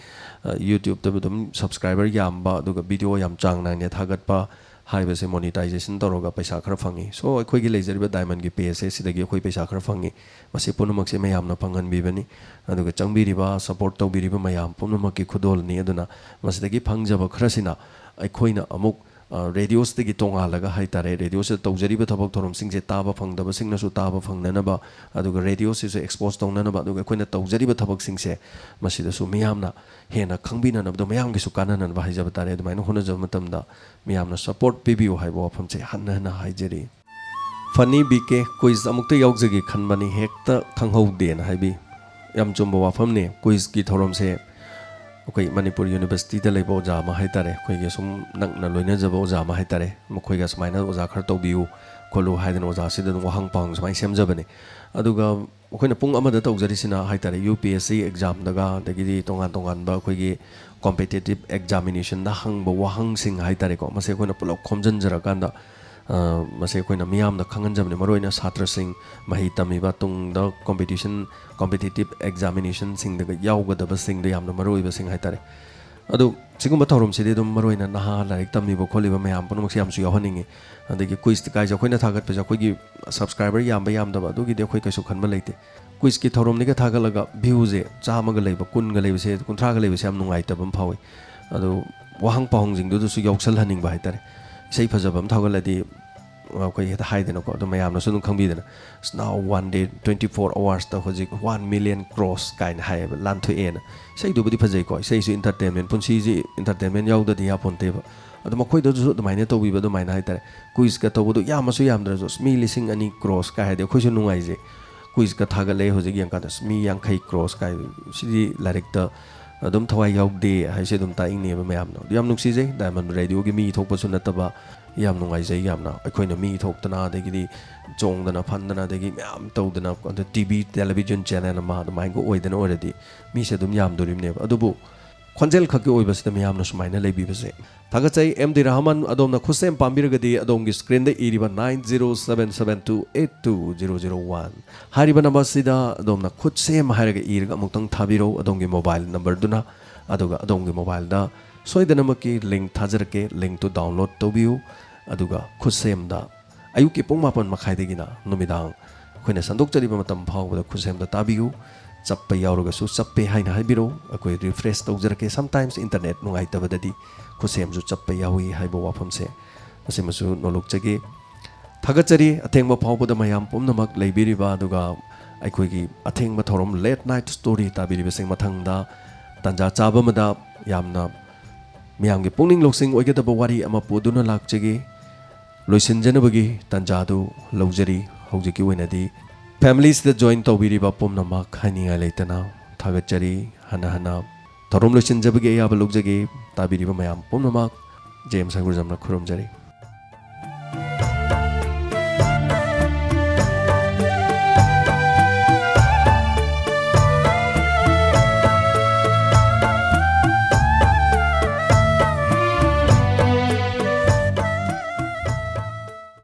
ꯑ, YouTube-ꯇ ꯑꯗꯨꯝ subscriber ꯌꯥꯝꯕ, ꯑꯗꯨꯒ video ꯌꯥꯝ ꯆꯥꯡ ꯅꯥꯏꯅ ꯊꯥꯒꯠꯄ ꯍꯥꯏꯕꯁꯦ monetization ꯇꯧꯔꯒ ꯄꯩꯁꯥ ꯈꯔ ꯐꯪꯉꯤ꯫ So, ꯑꯩꯈꯣꯏꯒꯤ ꯂꯩꯖꯔꯤꯕ Diamond-ꯒꯤ page-ꯁꯦ ꯁꯤꯗꯒꯤ ꯑꯩꯈꯣꯏ ꯄꯩꯁꯥ ꯈꯔ ꯐꯪꯉꯤ꯫ ꯃꯁꯤ ꯄꯨꯝꯅꯃꯛꯁꯦ ꯃꯌꯥꯝꯅ ꯐꯪꯍꯟꯕꯤꯕꯅꯤ꯫ ꯑꯗꯨꯒ ꯆꯪꯕꯤꯔꯤꯕ, support ꯇꯧꯕꯤꯔꯤꯕ ꯃꯌꯥꯝ ꯄꯨꯝꯅꯃꯛꯀꯤ ꯈꯨꯗꯣꯜꯅꯤ꯫ ꯑꯗꯨꯅ ꯃꯁꯤꯗꯒꯤ ꯐꯪꯖꯕ ꯈꯔꯁꯤꯅ ꯑꯩꯈꯣꯏꯅ ꯑꯃꯨꯛ, ꯑ, radio-ꯁꯤꯗꯒꯤ ꯇꯣꯉꯥꯜꯂꯒ ꯍꯥꯏꯇꯥꯔꯦ, radio-ꯁꯤꯗ ꯇꯧꯖꯔꯤꯕ ꯊꯕꯛ ꯊꯧꯔꯝꯁꯤꯡꯁꯦ ꯇꯥꯕ ꯐꯪꯗꯕꯁꯤꯡꯅꯁꯨ ꯇꯥꯕ ꯐꯪꯅꯅꯕ, ꯑꯗꯨꯒ radio-ꯁꯤꯁꯨ expose ꯇꯧꯅꯅꯕ, ꯑꯗꯨꯒ ꯑꯩꯈꯣꯏꯅ ꯇꯧꯖꯔꯤꯕ ꯊꯕꯛꯁꯤꯡꯁꯦ ꯃꯁꯤꯗꯁꯨ ꯃꯤꯌꯥꯝꯅ ꯍꯦꯟꯅ ꯈꯪꯕꯤꯅꯅꯕꯗꯣ, ꯃꯌꯥꯝꯒꯤꯁꯨ ꯀꯥꯟꯅꯅꯕ ꯍꯥꯏꯖꯕ ꯇꯥꯔꯦ꯫ ꯑꯗꯨꯃꯥꯏꯅ ꯍꯣꯠꯅꯖꯕ ꯃꯇꯝꯗ ꯃꯤꯌꯥꯝꯅ support ꯄꯤꯕꯤꯌꯨ ꯍꯥꯏꯕ ꯋꯥꯐꯝꯁꯦ ꯍꯟꯅ ꯍꯟꯅ ꯍꯥꯏꯖꯔꯤ꯫ Funny B K, quiz ꯑꯃꯨꯛꯇ ꯌꯥꯎꯖꯒꯦ ꯈꯟꯕꯅꯤ, ꯍꯦꯛꯇ ꯈꯪꯍꯧꯗꯦꯅ ꯍꯥꯏꯕꯤ꯫ ꯌꯥꯝ ꯆꯨꯝꯕ ꯋꯥꯐꯝꯅꯤ꯫ ꯀ꯭ꯋꯤꯖꯀꯤ ꯊꯧꯔꯝꯁꯦ ꯑꯩꯈꯣꯏ ꯃꯅꯤꯄꯨꯔ ꯌꯨꯅꯤꯚꯔꯁꯤꯇꯤꯗ ꯂꯩꯕ ꯑꯣꯖꯥ ꯑꯃ ꯍꯥꯏꯇꯥꯔꯦ, ꯑꯩꯈꯣꯏꯒꯤ ꯁꯨꯝ ꯅꯛꯅ ꯂꯣꯏꯅꯖꯕ ꯑꯣꯖꯥ ꯑꯃ ꯍꯥꯏꯇꯥꯔꯦ, ꯃꯈꯣꯏꯒ ꯁꯨꯃꯥꯏꯅ "ꯑꯣꯖꯥ, ꯈꯔ ꯇꯧꯕꯤꯌꯨ ꯈꯣꯠꯂꯨ" ꯍꯥꯏꯗꯅ ꯑꯣꯖꯥꯁꯤꯗ ꯑꯗꯨꯝ ꯋꯥꯍꯪ ꯄꯥꯎꯍꯪ ꯁꯨꯃꯥꯏꯅ ꯁꯦꯝꯖꯕꯅꯦ꯫ ꯑꯗꯨꯒ ꯑꯩꯈꯣꯏꯅ ꯄꯨꯡ ꯑꯃꯗ ꯇꯧꯖꯔꯤꯁꯤꯅ ꯍꯥꯏꯇꯥꯔꯦ, ꯌꯨ ꯄꯤ ꯑꯦꯁ ꯁꯤ ꯑꯦꯛꯖꯥꯝꯗꯒ, ꯑꯗꯒꯤꯗꯤ ꯇꯣꯉꯥꯟ ꯇꯣꯉꯥꯟꯕ ꯑꯩꯈꯣꯏꯒꯤ ꯀꯣꯝꯄꯤꯇꯤꯇꯤꯞ ꯑꯦꯛꯖꯥꯃꯤꯅꯦꯁꯟꯗ ꯍꯪꯕ ꯋꯥꯍꯪꯁꯤꯡ ꯍꯥꯏꯇꯥꯔꯦꯀꯣ, ꯃꯁꯤ ꯑꯩꯈꯣꯏꯅ ꯄꯨꯂꯞ ꯈꯣꯝꯖꯤꯟꯖꯔꯀꯥꯟꯗ, ꯑ, ꯃꯁꯤ ꯑꯩꯈꯣꯏꯅ ꯃꯤꯌꯥꯝꯗ ꯈꯪꯍꯟꯖꯕꯅꯤ꯫ ꯃꯔꯨꯑꯣꯏꯅ ꯁꯥꯇ꯭ꯔꯁꯤꯡ, ꯃꯍꯩ ꯇꯝꯃꯤꯕ, ꯇꯨꯡꯗ ꯀꯣꯝꯄꯤꯇꯤꯁꯟ, ꯀꯣꯝꯄꯤꯇꯤꯇꯤꯞ ꯑꯦꯛꯖꯥꯃꯤꯅꯦꯁꯟꯁꯤꯡꯗꯒ ꯌꯥꯎꯒꯗꯕꯁꯤꯡꯗ ꯌꯥꯝꯅ ꯃꯔꯨꯑꯣꯏꯕꯁꯤꯡ ꯍꯥꯏꯇꯥꯔꯦ꯫ ꯑꯗꯨ ꯁꯤꯒꯨꯝꯕ ꯊꯧꯔꯝꯁꯤꯗꯤ ꯑꯗꯨꯝ ꯃꯔꯨꯑꯣꯏꯅ ꯅꯍꯥ ꯂꯥꯏꯔꯤꯛ ꯇꯝꯃꯤꯕ ꯈꯣꯠꯂꯤꯕ ꯃꯌꯥꯝ ꯄꯨꯝꯅꯃꯛꯁꯦ ꯌꯥꯝꯁꯨ ꯌꯥꯎꯍꯟꯅꯤꯡꯉꯤ꯫ ꯑꯗꯒꯤ ꯀ꯭ꯋꯤꯖ ꯀꯥꯏꯁꯦ ꯑꯩꯈꯣꯏꯅ ꯊꯥꯒꯠꯄꯁꯦ ꯑꯩꯈꯣꯏꯒꯤ ꯁꯕꯁꯀ꯭ꯔꯥꯏꯕꯔ ꯌꯥꯝꯕ ꯌꯥꯝꯗꯕ ꯑꯗꯨꯒꯤꯗꯤ ꯑꯩꯈꯣꯏ ꯀꯩꯁꯨ ꯈꯟꯕ ꯂꯩꯇꯦ꯫ ꯀ꯭ꯋꯤꯖꯀꯤ ꯊꯧꯔꯝꯅꯤꯒ ꯊꯥꯒꯠꯂꯒ ꯚ꯭ꯌꯨꯁꯦ ꯆꯥꯝꯃꯒ ꯂꯩꯕ, ꯀꯨꯟꯒ ꯂꯩꯕꯁꯦ, ꯀꯨꯟꯊ꯭ꯔꯥꯒ ꯂꯩꯕꯁꯦ ꯌꯥꯝ ꯅꯨꯡꯉꯥꯏꯇꯕ ꯑꯃ ꯐꯥꯎꯏ꯫ ꯑꯗꯨ ꯋꯥꯍꯪ ꯄꯥꯎꯍꯪꯁꯤꯡꯗꯨꯗꯁꯨ ꯌꯥꯎꯁꯜꯍꯟꯅꯤꯡꯕ ꯍꯥꯏꯇꯥꯔꯦ꯫ ꯏꯁꯩ ꯐꯖꯕ ꯑꯃ ꯊꯥꯒꯠꯂꯗꯤ ꯑꯩꯈꯣꯏ ꯍꯦꯛꯇ ꯍꯥꯏꯗꯅꯀꯣ, ꯑꯗꯨ ꯃꯌꯥꯝꯅꯁꯨ ꯑꯗꯨꯝ ꯈꯪꯕꯤꯗꯅ, "Now one day, twenty four hoursꯇ ꯍꯧꯖꯤꯛ one million cross" ꯀꯥꯏꯅ ꯍꯥꯏꯌꯦꯕ, ꯂꯥꯟꯊꯣꯛꯑꯦꯅ꯫ ꯏꯁꯩꯗꯨꯕꯨꯗꯤ ꯐꯖꯩꯀꯣ, ꯏꯁꯩꯁꯨ ꯏꯟꯇꯔꯇꯦꯟꯃꯦꯟ, ꯄꯨꯟꯁꯤꯁꯤ ꯏꯟꯇꯔꯇꯦꯟꯃꯦꯟ ꯌꯥꯎꯗꯗꯤ ꯌꯥꯄꯣꯟꯇꯦꯕ꯫ ꯑꯗꯣ ꯃꯈꯣꯏꯗꯁꯨ ꯑꯗꯨꯃꯥꯏꯅ ꯇꯧꯕꯤꯕ, ꯑꯗꯨꯃꯥꯏꯅ ꯍꯥꯏꯇꯥꯔꯦ꯫ ꯀ꯭ꯋꯤꯖꯀ ꯇꯧꯕꯗꯣ ꯌꯥꯝꯃꯁꯨ ꯌꯥꯝꯗ꯭ꯔꯁꯨ, ꯑꯁ, ꯃꯤ ꯂꯤꯁꯤꯡ ꯑꯅꯤ ꯀ꯭ꯔꯣꯁ ꯀꯥꯏ ꯍꯥꯏꯗꯤ ꯑꯩꯈꯣꯏꯁꯨ ꯅꯨꯡꯉꯥꯏꯖꯩ꯫ ꯀ꯭ꯋꯤꯖꯀ ꯊꯥꯒꯠꯂꯛꯑꯦ ꯍꯧꯖꯤꯛ ꯌꯦꯡꯀꯥꯟꯗ, "ꯑꯁ, ꯃꯤ ꯌꯥꯡꯈꯩ ꯀ꯭ꯔꯣꯁ ꯀꯥꯏ, ꯁꯤꯗꯤ ꯂꯥꯏꯔꯤꯛꯇ ꯑꯗꯨꯝ ꯊꯋꯥꯏ ꯌꯥꯎꯗꯦ" ꯍꯥꯏꯁꯦ ꯑꯗꯨꯝ ꯇꯥꯛꯏꯅꯦꯕ ꯃꯌꯥꯝꯅ꯫ ꯑꯗꯨ ꯌꯥꯝ ꯅꯨꯡꯁꯤꯖꯩ, ꯗꯥꯏꯃꯟ ꯔꯦꯗꯤꯑꯣꯒꯤ ꯃꯤ ꯊꯣꯛꯄꯁꯨ ꯅꯠꯇꯕ, ꯌꯥꯝ ꯅꯨꯡꯉꯥꯏꯖꯩ ꯌꯥꯝꯅ꯫ ꯑꯩꯈꯣꯏꯅ ꯃꯤ ꯊꯣꯛꯇꯅ, ꯑꯗꯒꯤꯗꯤ ꯆꯣꯡꯗꯅ ꯐꯟꯗꯅ, ꯑꯗꯒꯤ ꯃꯌꯥꯝ ꯇꯧꯗꯅ, ꯑꯗ ꯇꯤ ꯚꯤ, ꯇꯦꯂꯤꯚꯤꯖꯟ ꯆꯦꯅꯦꯜ ꯑꯃ ꯑꯗꯨꯃꯥꯏꯅꯒ ꯑꯣꯏꯗꯅ ꯑꯣꯏꯔꯗꯤ ꯃꯤꯁꯦ ꯑꯗꯨꯝ ꯌꯥꯝꯗꯣꯔꯤꯕꯅꯦꯕ꯫ ꯑꯗꯨꯕꯨ ꯈꯣꯟꯖꯦꯜ ꯈꯛꯀꯤ ꯑꯣꯏꯕꯁꯤꯗ ꯃꯤꯌꯥꯝꯅ ꯁꯨꯃꯥꯏꯅ ꯂꯩꯕꯤꯕꯁꯦ꯫ ꯊꯥꯒꯠꯆꯩ ꯑꯦꯝ ꯗꯤ ꯔꯍꯃꯟ꯫ ꯑꯗꯣꯝꯅ ꯈꯨꯠꯁꯦꯝ ꯄꯥꯝꯕꯤꯔꯒꯗꯤ ꯑꯗꯣꯝꯒꯤ ꯁ꯭ꯀ꯭ꯔꯤꯟꯗ ꯏꯔꯤꯕ nine zero seven seven two eight two zero zero one ꯍꯥꯏꯔꯤꯕ ꯅꯝꯕꯔꯁꯤꯗ ꯑꯗꯣꯝꯅ "ꯈꯨꯠꯁꯦꯝ" ꯍꯥꯏꯔꯒ ꯏꯔꯒ ꯑꯃꯨꯛꯇꯪ ꯊꯥꯕꯤꯔꯛꯎ ꯑꯗꯣꯝꯒꯤ ꯃꯣꯕꯥꯏꯜ ꯅꯝꯕꯔꯗꯨꯅ꯫ ꯑꯗꯨꯒ ꯑꯗꯣꯝꯒꯤ ꯃꯣꯕꯥꯏꯜꯗ ꯁꯣꯏꯗꯅꯃꯛꯀꯤ ꯂꯤꯡꯛ ꯊꯥꯖꯔꯛꯀꯦ, ꯂꯤꯡꯛꯇꯨ ꯗꯥꯎꯟꯂꯣꯗ ꯇꯧꯕꯤꯌꯨ꯫ ꯑꯗꯨꯒ ꯈꯨꯠꯁꯦꯝꯗ ꯑꯌꯨꯛꯀꯤ ꯄꯨꯡ ꯃꯥꯄꯟ ꯃꯈꯥꯏꯗꯒꯤꯅ ꯅꯨꯃꯤꯗꯥꯡ ꯑꯩꯈꯣꯏꯅ ꯁꯟꯗꯣꯛꯆꯔꯤꯕ ꯃꯇꯝ ꯐꯥꯎꯕꯗ ꯈꯨꯠꯁꯦꯝꯗ ꯇꯥꯕꯤꯌꯨ꯫ ꯆꯞꯄ ꯌꯥꯎꯔꯒꯁꯨ "ꯆꯞꯄꯦ" ꯍꯥꯏꯅ ꯍꯥꯏꯕꯤꯔꯛꯎ, ꯑꯩꯈꯣꯏ ꯔꯤꯐ꯭ꯔꯦꯁ ꯇꯧꯖꯔꯛꯀꯦ꯫ Sometimes ꯏꯟꯇꯔꯅꯦꯠ ꯅꯨꯡꯉꯥꯏꯇꯕꯗꯗꯤ ꯈꯨꯠꯁꯦꯝꯁꯨ ꯆꯞꯄ ꯌꯥꯎꯏ ꯍꯥꯏꯕ ꯋꯥꯐꯝꯁꯦ, ꯃꯁꯤꯃꯁꯨ ꯅꯣꯂꯨꯛꯆꯒꯦ꯫ ꯊꯥꯒꯠꯆꯔꯤ ꯑꯊꯦꯡꯕ ꯐꯥꯎꯕꯗ ꯃꯌꯥꯝ ꯄꯨꯝꯅꯃꯛ ꯂꯩꯕꯤꯔꯤꯕ, ꯑꯗꯨꯒ ꯑꯩꯈꯣꯏꯒꯤ ꯑꯊꯦꯡꯕ ꯊꯧꯔꯝ Late Night Story ꯇꯥꯕꯤꯔꯤꯕꯁꯤꯡ꯫ ꯃꯊꯪꯗ ꯇꯥꯟꯖꯥ ꯆꯥꯕ ꯑꯃꯗ ꯌꯥꯝꯅ ꯃꯤꯌꯥꯝꯒꯤ ꯄꯨꯛꯅꯤꯡ ꯂꯧꯁꯤꯡ ꯑꯣꯏꯒꯗꯕ ꯋꯥꯔꯤ ꯑꯃ ꯄꯨꯗꯨꯅ ꯂꯥꯛꯆꯒꯦ꯫ ꯂꯣꯏꯁꯤꯟꯖꯅꯕꯒꯤ ꯇꯥꯟꯖꯥꯗꯨ ꯂꯧꯖꯔꯤ꯫ ꯍꯧꯖꯤꯛꯀꯤ ꯑꯣꯏꯅꯗꯤ ꯐꯦꯃꯤꯂꯤꯁꯤꯗ ꯖꯣꯏꯟ ꯇꯧꯕꯤꯔꯤꯕ ꯄꯨꯝꯅꯃꯛ ꯍꯥꯏꯅꯤꯡꯉꯥꯏ ꯂꯩꯇꯅ ꯊꯥꯒꯠꯆꯔꯤ꯫ ꯍꯟꯅ ꯍꯟꯅ ꯊꯧꯔꯝ ꯂꯣꯏꯁꯤꯟꯖꯕꯒꯤ ꯑꯌꯥꯕ ꯂꯧꯖꯒꯦ꯫ ꯇꯥꯕꯤꯔꯤꯕ ꯃꯌꯥꯝ ꯄꯨꯝꯅꯃꯛ ꯖꯦ ꯑꯦꯝ ꯁꯪꯒꯨꯔꯖꯝꯅ ꯈꯨꯔꯨꯝꯖꯔꯤ꯫